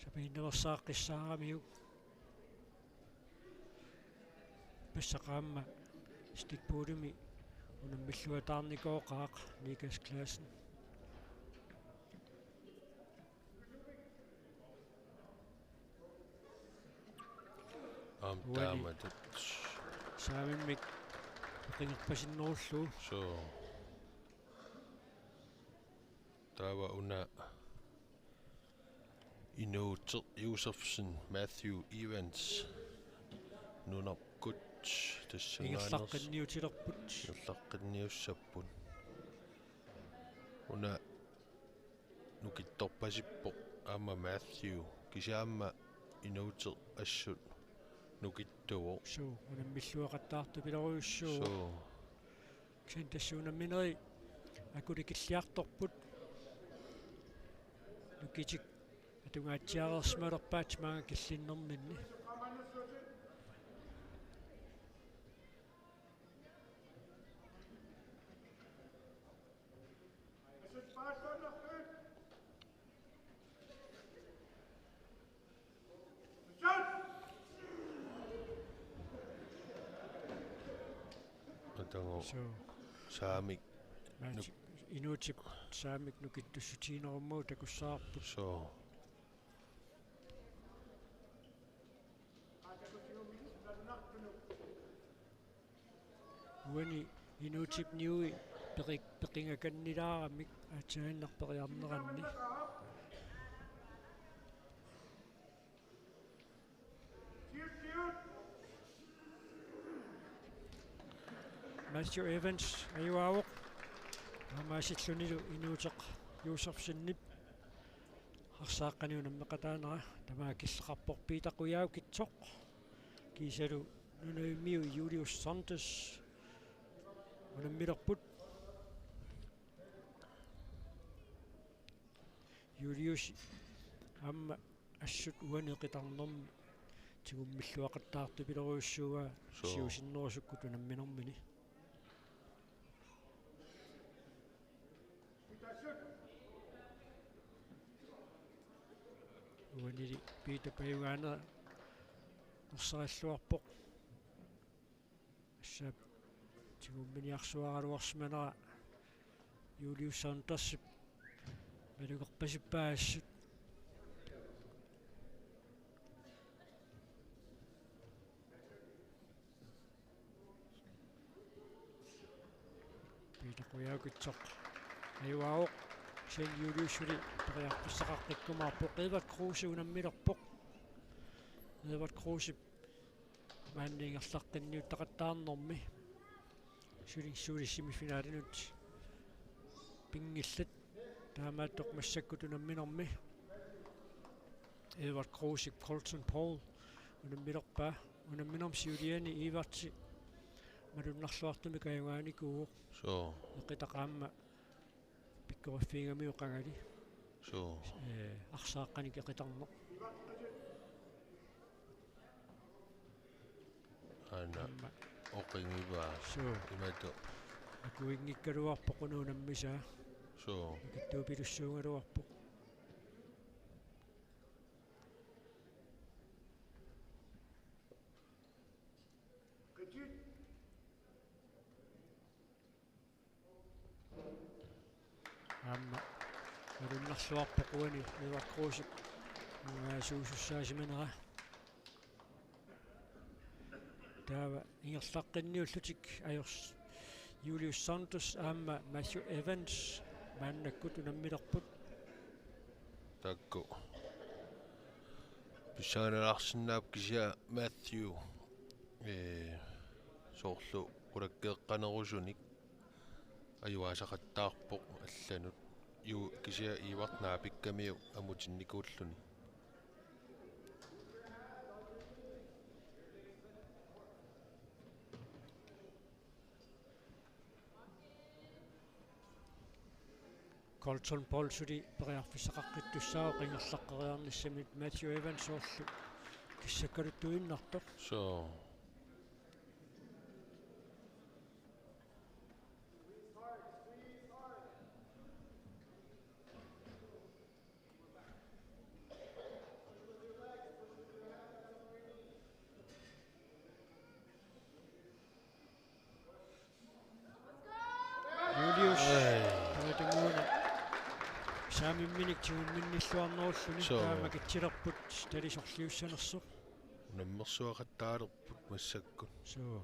sapiinnaveersaaqqissaaramiuk. Pissaqaama stikpuulimi unammilluataarnikooqaaq Nikas Claassen. Aamma uani taamatut. Saamimmik peqingerpasinnerullugu. Soo. Taava una Inuuteq Josefsen, Matthew Evans, nunarput, tassanngaanneersoq. Ingerlaqqinniutilerput. Ingerlaqqinniussapput. Una nukittorpasippoq aamma Matthew, kisianni aamma Inuuteq assut nukittuvoq. Suu, unammilluaqattaartupilorujussuuvoq. Suu. Kisianni tassa unamminerit akulikilliartorput. Nukitik atungaatsiareersimalerpaat maanga killinnerminni. Atagu. Suu. Saamik. Maanna nuk- Inuutip saamik nukittussutiginerummagu takussavarput. Suu. Uani Inuutip niui peqi-, peqingakannilaaramik aatsaannaq periarneranni. Matthew Evans ajugaavoq. Taamaasillunilu Inuuteq Josefsenip arsaaqqani unammeqataanera. Tamaat killeqarpoq Peter Qujaukitsoq. Kiisalu nunavimmiu Julius Saunders unammilerput. Julius aamma assut uani eqitarnermi tigummilluaqattaartupilorujussuuaa. Suu. Siusinnerusukkut unamminermini. Uanili Peter pajugaanera ersarilluarpoq. Assap tigumminiarsuaraluarsimanera Julius Saundersip malugerpasippaa assut. Peter Qujaukitsoq ajugaavoq. Sen Julius suli periarfissaqaqqikkumaarpoq. Edvard Kruse unammilerpoq. Edvard Krusep maanna ingerlaqqinniuttaqattaarnermi suli, suli semifinalinut pinngillat. Taamaattoq massakkut unamminermi Edvard Krusep Colton Paul unammilerpaa. Unamminermi siuliani Edvardip malunnarluartumik ajugaanikuuvoq. Suu. Eqitaq aamma pikkoriffigigamigooq qangali. Suu. Ee, arsaaqqanik eqitarneq. Aana. Aamma oqigivaa. Suu. Imatut. Akuinngikkaluarpoq una unammisaa. Suu. Nukittuupilussuugaluarpoq. Aamma malunnarluarpoq uani Edvard Krusep ajugaasuusussaasimanera. Taava ingerlaqqinniullutik ajors Julius Saunders aamma Matthew Evans maannakkut unammilerput. Taakku. Pissanganalaarsinnaapput kisianni Matthew, ee, soorlu qulakkeeqqanerusunik ajugaasaqattaarpoq allanut. Juu, kisianni Edvard naapikkamiuk amutinnikuulluni. Colton Paul suli periarfissaqaqqittussaavoq ingerlaqqeriarnissamut, Matthew Evans soorlu kissakkaluttuinnartoq. Suu. Julius. Ai. Tamatumuuna saamimminik tigumminnilluarnerulluni. Suu. Taama kitsilerput tali sorliussanersoq. Unammersuaqattaalerput massakkut. Suu.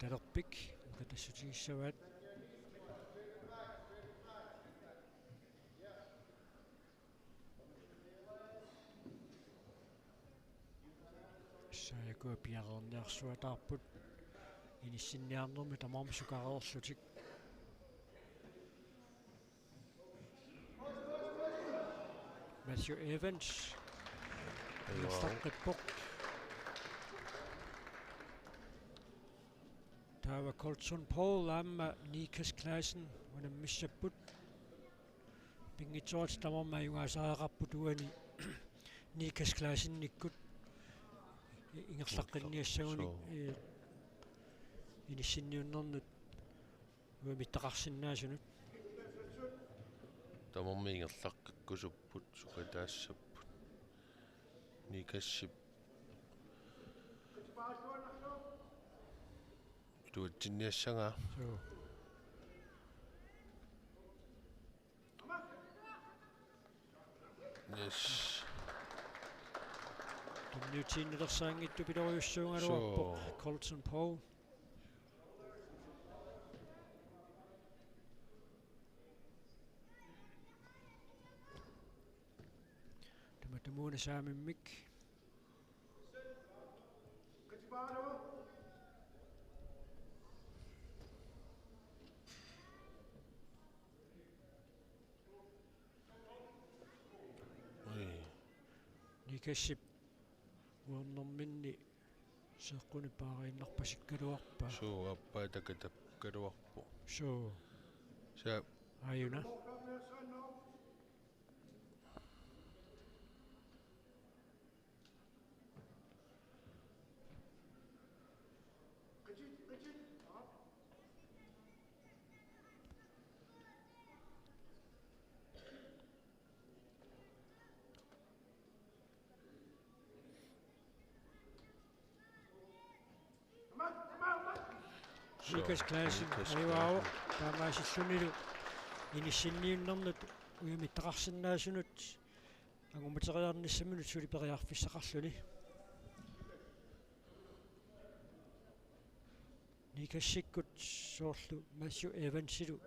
Talerpik, nukattassutigissavaat. Sajaku piareerniarsuataarput inissinniarnermi tamarmik sukareerlutik. Matthew Evans. Wow. Ingerlaqqippoq. Taava Colton Paul aamma Nikas Clausen unammissapput. Pinngitsooratik tamarmik ajugaasariaqarput uani Nikas Clausenikkut ingerlaqqinniassaguni. Soo. Ee, inissinniunnernut uimittaqarsinnaasunut. Tamarmik ingerlaqqikkusupput, sukataassapput. Nikasip iluatsinniassagaa. Soo. Yes. Tunniutiinnalersaanngitsoq pilorujussuugaluarpoq. Soo. Colton Paul. Tamatumuuna saamimmik. Ui. Nikasip uernerminni seeqqunik paariinnarpasikkaluarpaa. Soo, aappaa takatappaluarpoq. Soo. Sa- Aajuna. Soo, Nikas Clausen, Nikas ajugaavoq, Clausen. Taamaasillunilu inissinniunnernut uimittaqarsinnaasunut angummateriarnissaminut suli periarfissaqarluni. Nikasikkut soorlu Matthew Evansilu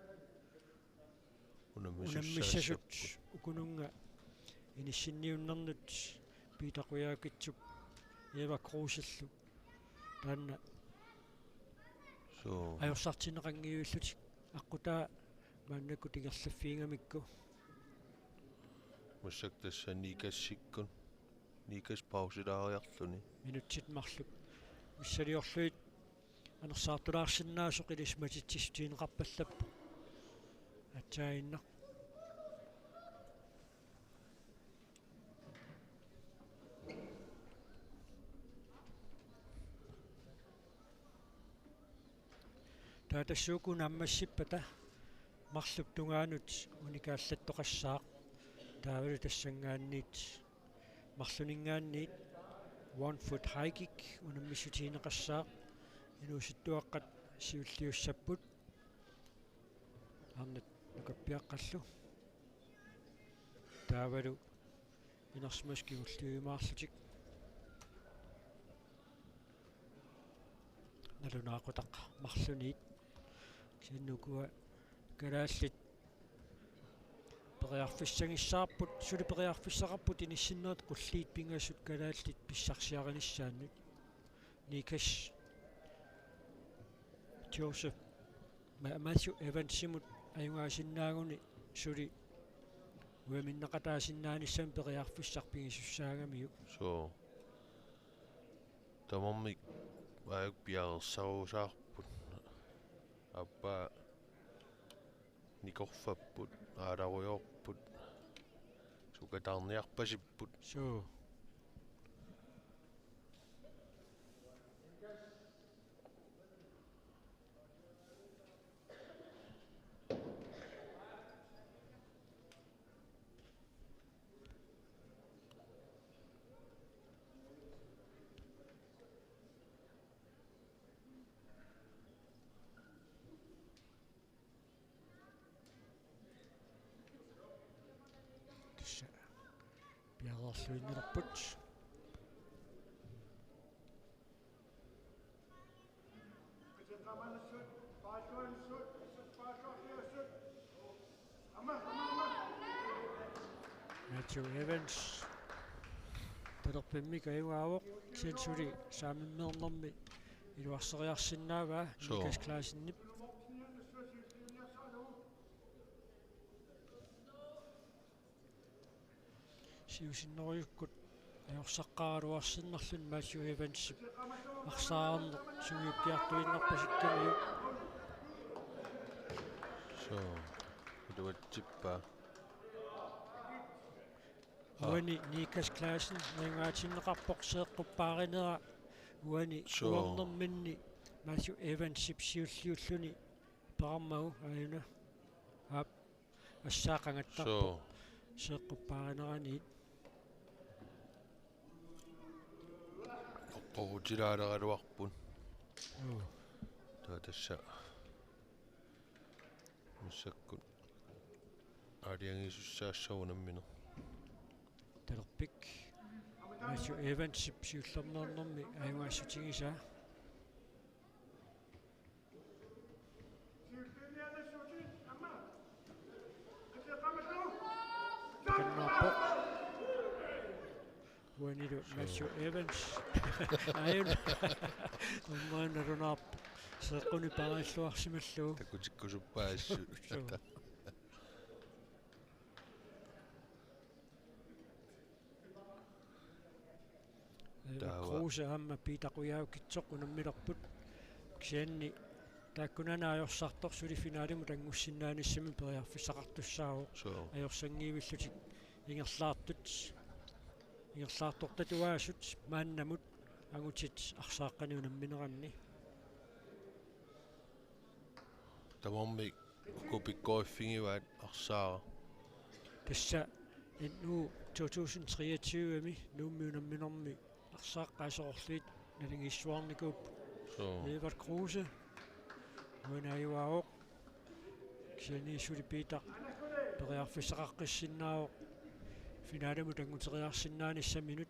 unammisut unammissassaapput. Ukununnga inissinniunnernut Peter Qujaukitsup Eva Kruusillu taanna. Soo. Ajorsartinneqanngivillutik aqqutaa maannakkut ingerlaffigigamikku. Massakkut tassa Nikasikkut. Nikas pausilaariarluni. Minutsit marluk missiliorlugit anersaartulaarsinnaasoq ilissi matitsissutigineqarpallappoq. Aatsaannguaq. Taava tassuuku naammassippata marlup tungaanut unikaallattoqassaaq. Taavalu tassanngaanniit marlunninngaanniit one foot high kick unammissutigineqassaaq. Inuusuttuaqqat siulliussapput. Arnat nukappiaqqallu. Taavalu inersimasut kingulliujumaarlutik. Nalunaaqutaq marlunniit. Kisianni ukua kalaallit periarfissagissaarput, suli periarfissaqarput inissinnerit qulliit pingasut kalaallit pissarsiarinissaannut. Nikas Joseph Ma-, Matthew Evansimut ajugaasinnaaguni suli ujaminneqataasinnaanissamut periarfissaq pigisussaagamiuk. Soo. Tamarmik aajuku piareersarusaarput. Aappaa nikorfapput, aalarujoorput, sukataarniarpasipput. Soo. Tassa piareerluinnalerput. Matthew Evans. Talerpimmik ajugaavoq, kisianni suli saamimmeernermi iluarseriarsinnaavaa. Soo. Nikas Claessenip. Siusinnerujukkut ajorsaqqaaraluarsinnarluni Matthew Evansip arsaarneq sungiukkiartuinnarpasikkamiuk. Soo, iluatsippaa. Aa. Uani Nikas Claessen ajugaatinneqarpoq seeqquppaarinera uani. Soo. Uernerminni Matthew Evansip siulliulluni peqarmagu aajuna. Aap, assaaqangattarpoq. Soo. Seeqquppaarineranik. Oqquutilaaleraluarput. Joo. Taava tassa massakkut aalajangiisussaassooq unammineq. Talerpik. Matthew Evansip siullermeernermi ajugaassutigisaa. Takannaarpoq. Uanilu Matthew Evans. Aajuna. Dommerini nalunaarpoq. Seeqqunik paariilluarsimallugu. Takutikkusuppaa assut. Suu. Eva Taava. Kruse aamma Peter Qujaukitsoq unammilerput. Kisianni taakkunani ajorsartoq suli finalimut angussinnaanissamut periarfissaqartussaavoq. Soo. Ajorsanngivillutik ingerlaartut. Ingerlaartortatuaasut maannamut angutit arsaaqqanik unammineranni. Tamarmik uku pikkoriffigivaat arsaara. Tassa N U to tusind treogtyve-mi Nuummi unamminermi arsaaqqat aserorlutik naligiissuarnikuupput. Soo. Edvard Kruse. Uani ajugaavoq. Kisianni suli Peter periarfissaqaqqissinnaavoq finalimut anguteriarsinnaanissaminut.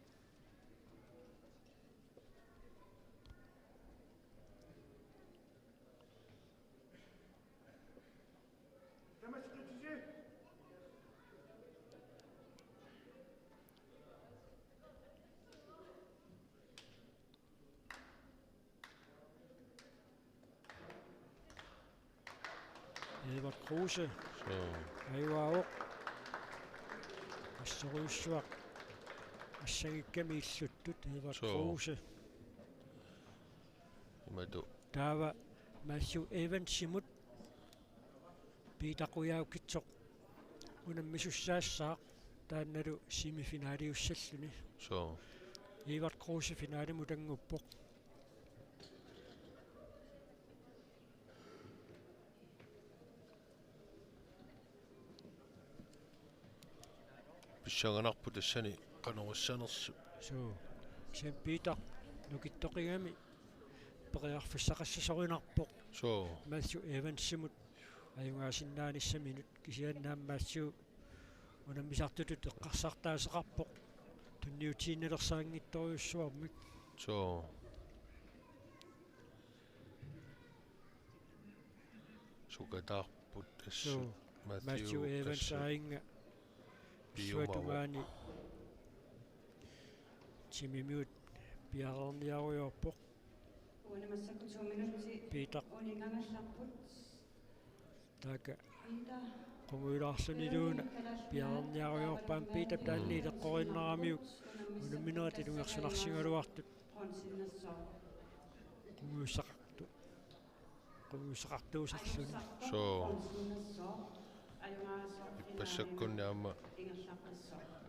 Edvard Kruse. Soo. Ajugaavoq. Assorujussuaq assagikkami illuttut Edvard Soo. Kruse. Imatut. Taava Matthew Evansimut Peter Qujaukitsoq unammisussaassaaq taannalu semifinaliussalluni. Soo. Edvard Kruse finalimut annguppoq. Pissanganarpoq tassani qanoq issanersoq. Suu. Kisianni Peter nukittoqigami periarfissaqassasorinarpoq. Suu. Matthew Evansimut ajugaasinnaanissaminut kisianni aamma Matthew unammisartutut eqqarsartaaseqarpoq tunniutiinnalersaanngitsorujussuarmik. Suu. Sukataarput assut. Suu. Matthew Matthew Evans tassa aajinnga piumavoq. Suatungaani timimiut piareerniarujoorpoq. Uani massakkut to minutsit Peter. Uninngangallarput. Taakku. Peter. Qungujulaarluniluuna piareerniarujoorpaa Peter taanna ileqqoriinnaramiuk unamminerit ilungersunarsigaluartut. Qungujussaqartu-, qungujussaqartuusarluni. Soo. Ippassakkunni aamma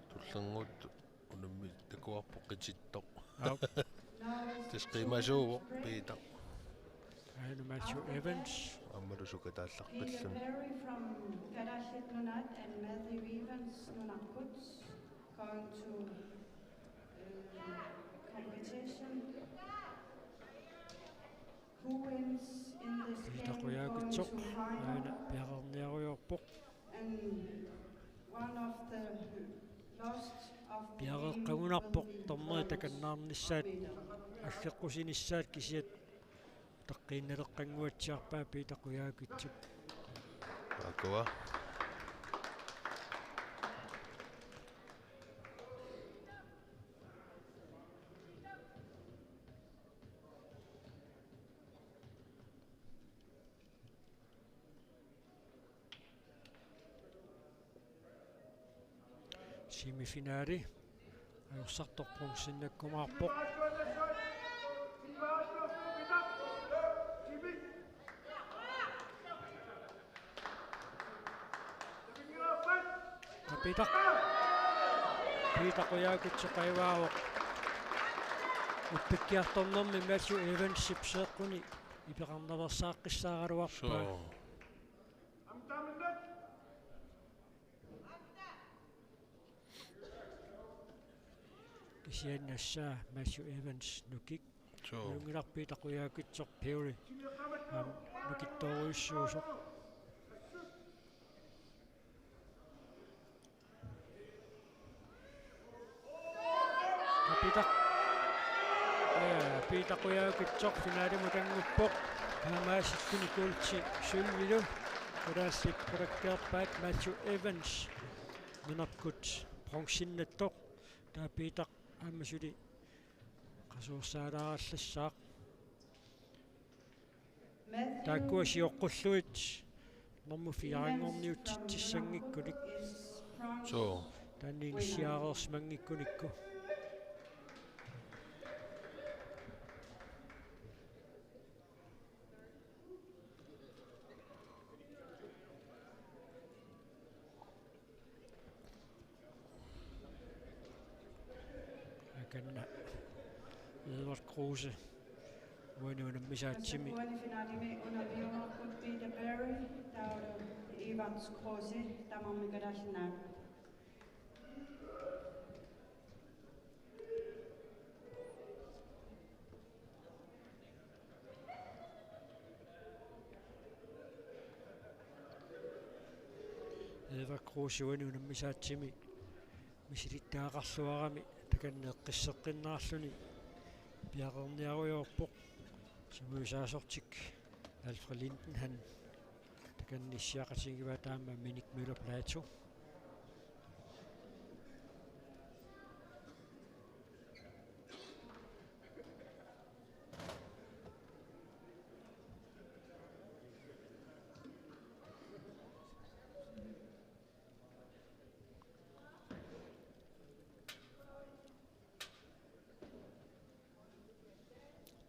tullinnguuttut unammineq takuarpoq qitittoq. Aap. Tassa qimasuuvoq Peter. Aana Matthew Evans. Aammalu sukataallaqqilluni. Peter Berry from Kalaallit Nunaat and Matthew Evans, Nunarput, going to, uh, competition. Who wins in this game going to Peter Qujaukitsoq final. Aana piareerniarujoorpoq. And one of the lost of the game will be Piareeqqagunarpoq dommerit takannaarnissaat aggeqqusinissaat kisiat utaqqiinnaleqqannguatsiarpaa Peter Qujaukitsoq. Akua. Semifinali. Ajorsartoq bronzennakkumaarpoq. Peter. Peter Qujaukitsoq ajugaavoq. Uppikkiartornermi Matthew Evansip seeqquni ipeqarnaveersaaqqissaaraluarpaa. Suu. Kisianni tassa Matthew Evans nukik. Suu. Nalunngilarput Peter Qujaukitsoq Perry. Aamma nukittoorujussuusoq. Peter. Ja, Peter Qujaukitsoq finalimut annguppoq. Taamaasilluni kuulti sølvilu. Kalaallit qulakkeerpaat Matthew Evans. Minerkut bronzennattoq. Taava Peter aamma suli qasuersaalaarallassaaq. Taakkua sioqqullugit normu fire-nngorniutitsissanngikkunik. Suu. Taanna inissiaareersimanngikkunikku. Akanna Edvard Kruse uani unammisaatsimi. Uani finalimi unammiumaarput Peter Perry, taavalu Evard Kruse, tamarmik Kalaallit Nunaat. Edvard Kruse uani unammisaatsimi misilittagaqarluarami takanna eqqisseqqinnerarluni piareerniarujoorpoq. Sumut saasortik Alfred Linden, han takanna issiaqatigivaa, taama Minik Møller Platou.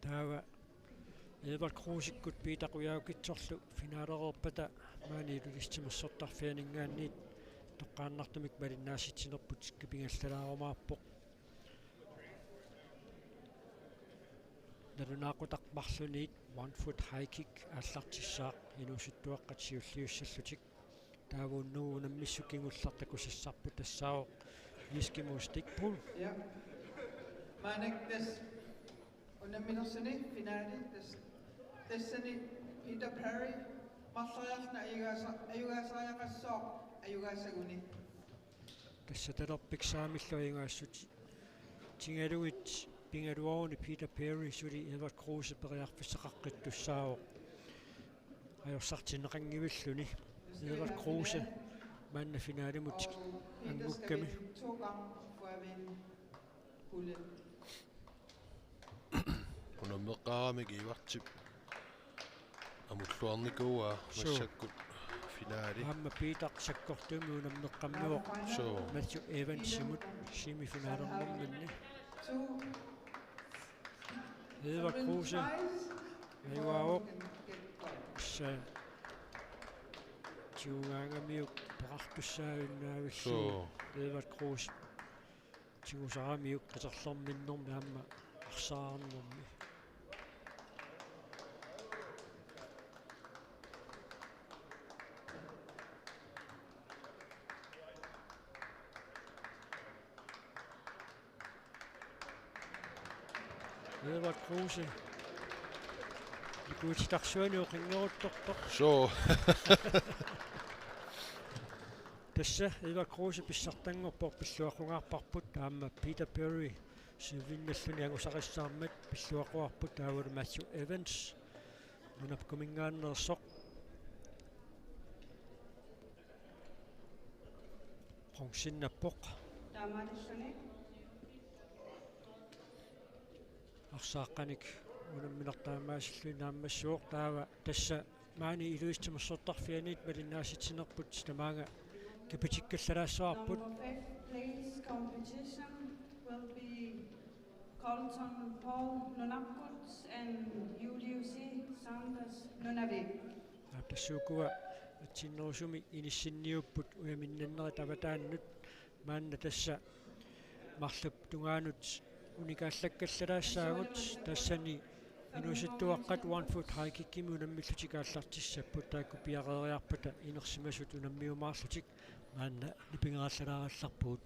Taava Edvard Krusekkut Peter Qujaukitsorlu finalereerpata maani Ilulissat Timersortarfianinngaanniit toqqaannartumik malinnaassitsinerput kapingallalaarumaarpoq. Nalunaaqutaq marlunniit one foot high kick aallartissaaq inuusuttuaqqat siulliussallutik. Taava unnugu unammissut kingulleq takusassarput tassaavoq eskimo stickpull. Ja. Maannakkut tassa unamminersuni finale tassa, tassani Peter Perry marloriarluni ajugaasa-, ajugaasariaqassooq ajugaasaguni. Tassa talerpik saamillu ajugaassutigalugit pigaluaruni Peter Perry suli Edvard Kruse periarfissaqaqqittussaavoq. Ajorsartinneqanngivilluni Edvard Kruse maanna finalimut anngukkami. Unammeqqaaramik Edvardip amulluarnikuuaa. Suu. Massakkut finale. Aamma Peter sakkortuumik unammeqqammivoq. Suu. Matthew Evansimut semifinalernerminni. Edvard Kruse ajugaavoq. Tassa tigugaangamiuk peqartussaavinnaavillugu. Suu. Edvard Kruse tigusaramiuk katerlerminnermi aamma arsaarnermi. Edvard Kruse. Ikuititarsuani oqinngoruttortoq. Suu. Tassa Edvard Kruse pissartanngorpoq, pilluaqqungaarparput, aamma Peter Perry sivinnalluni angusaqassaarmat pilluaqquarput, taavalu Matthew Evans nunapkuminngaanneersoq bronzennappoq. Taamaalilluni arsaaqqanik unammineq taamaasilluni naammassivoq. Taava tassa maani Ilulissat Timersortarfianiit malinnaassitsinerput tamaanga kapitikkallalaassavarput. Today's competition will be Colton Paul Nunarput and Julius Sanders Nunavik. Tassuukua atsinnerusumi inissinniupput ujaminnannerit avataannut. Maanna tassa marluk tungaanut unikaallakkallalaassagut, tassani inuusuttuaqqat one foot high kickimi unammillutik aallartissapput, taakku piareeriarpata inersimasut unammiumaarlutik maanna nipigerallalaarallarpugut.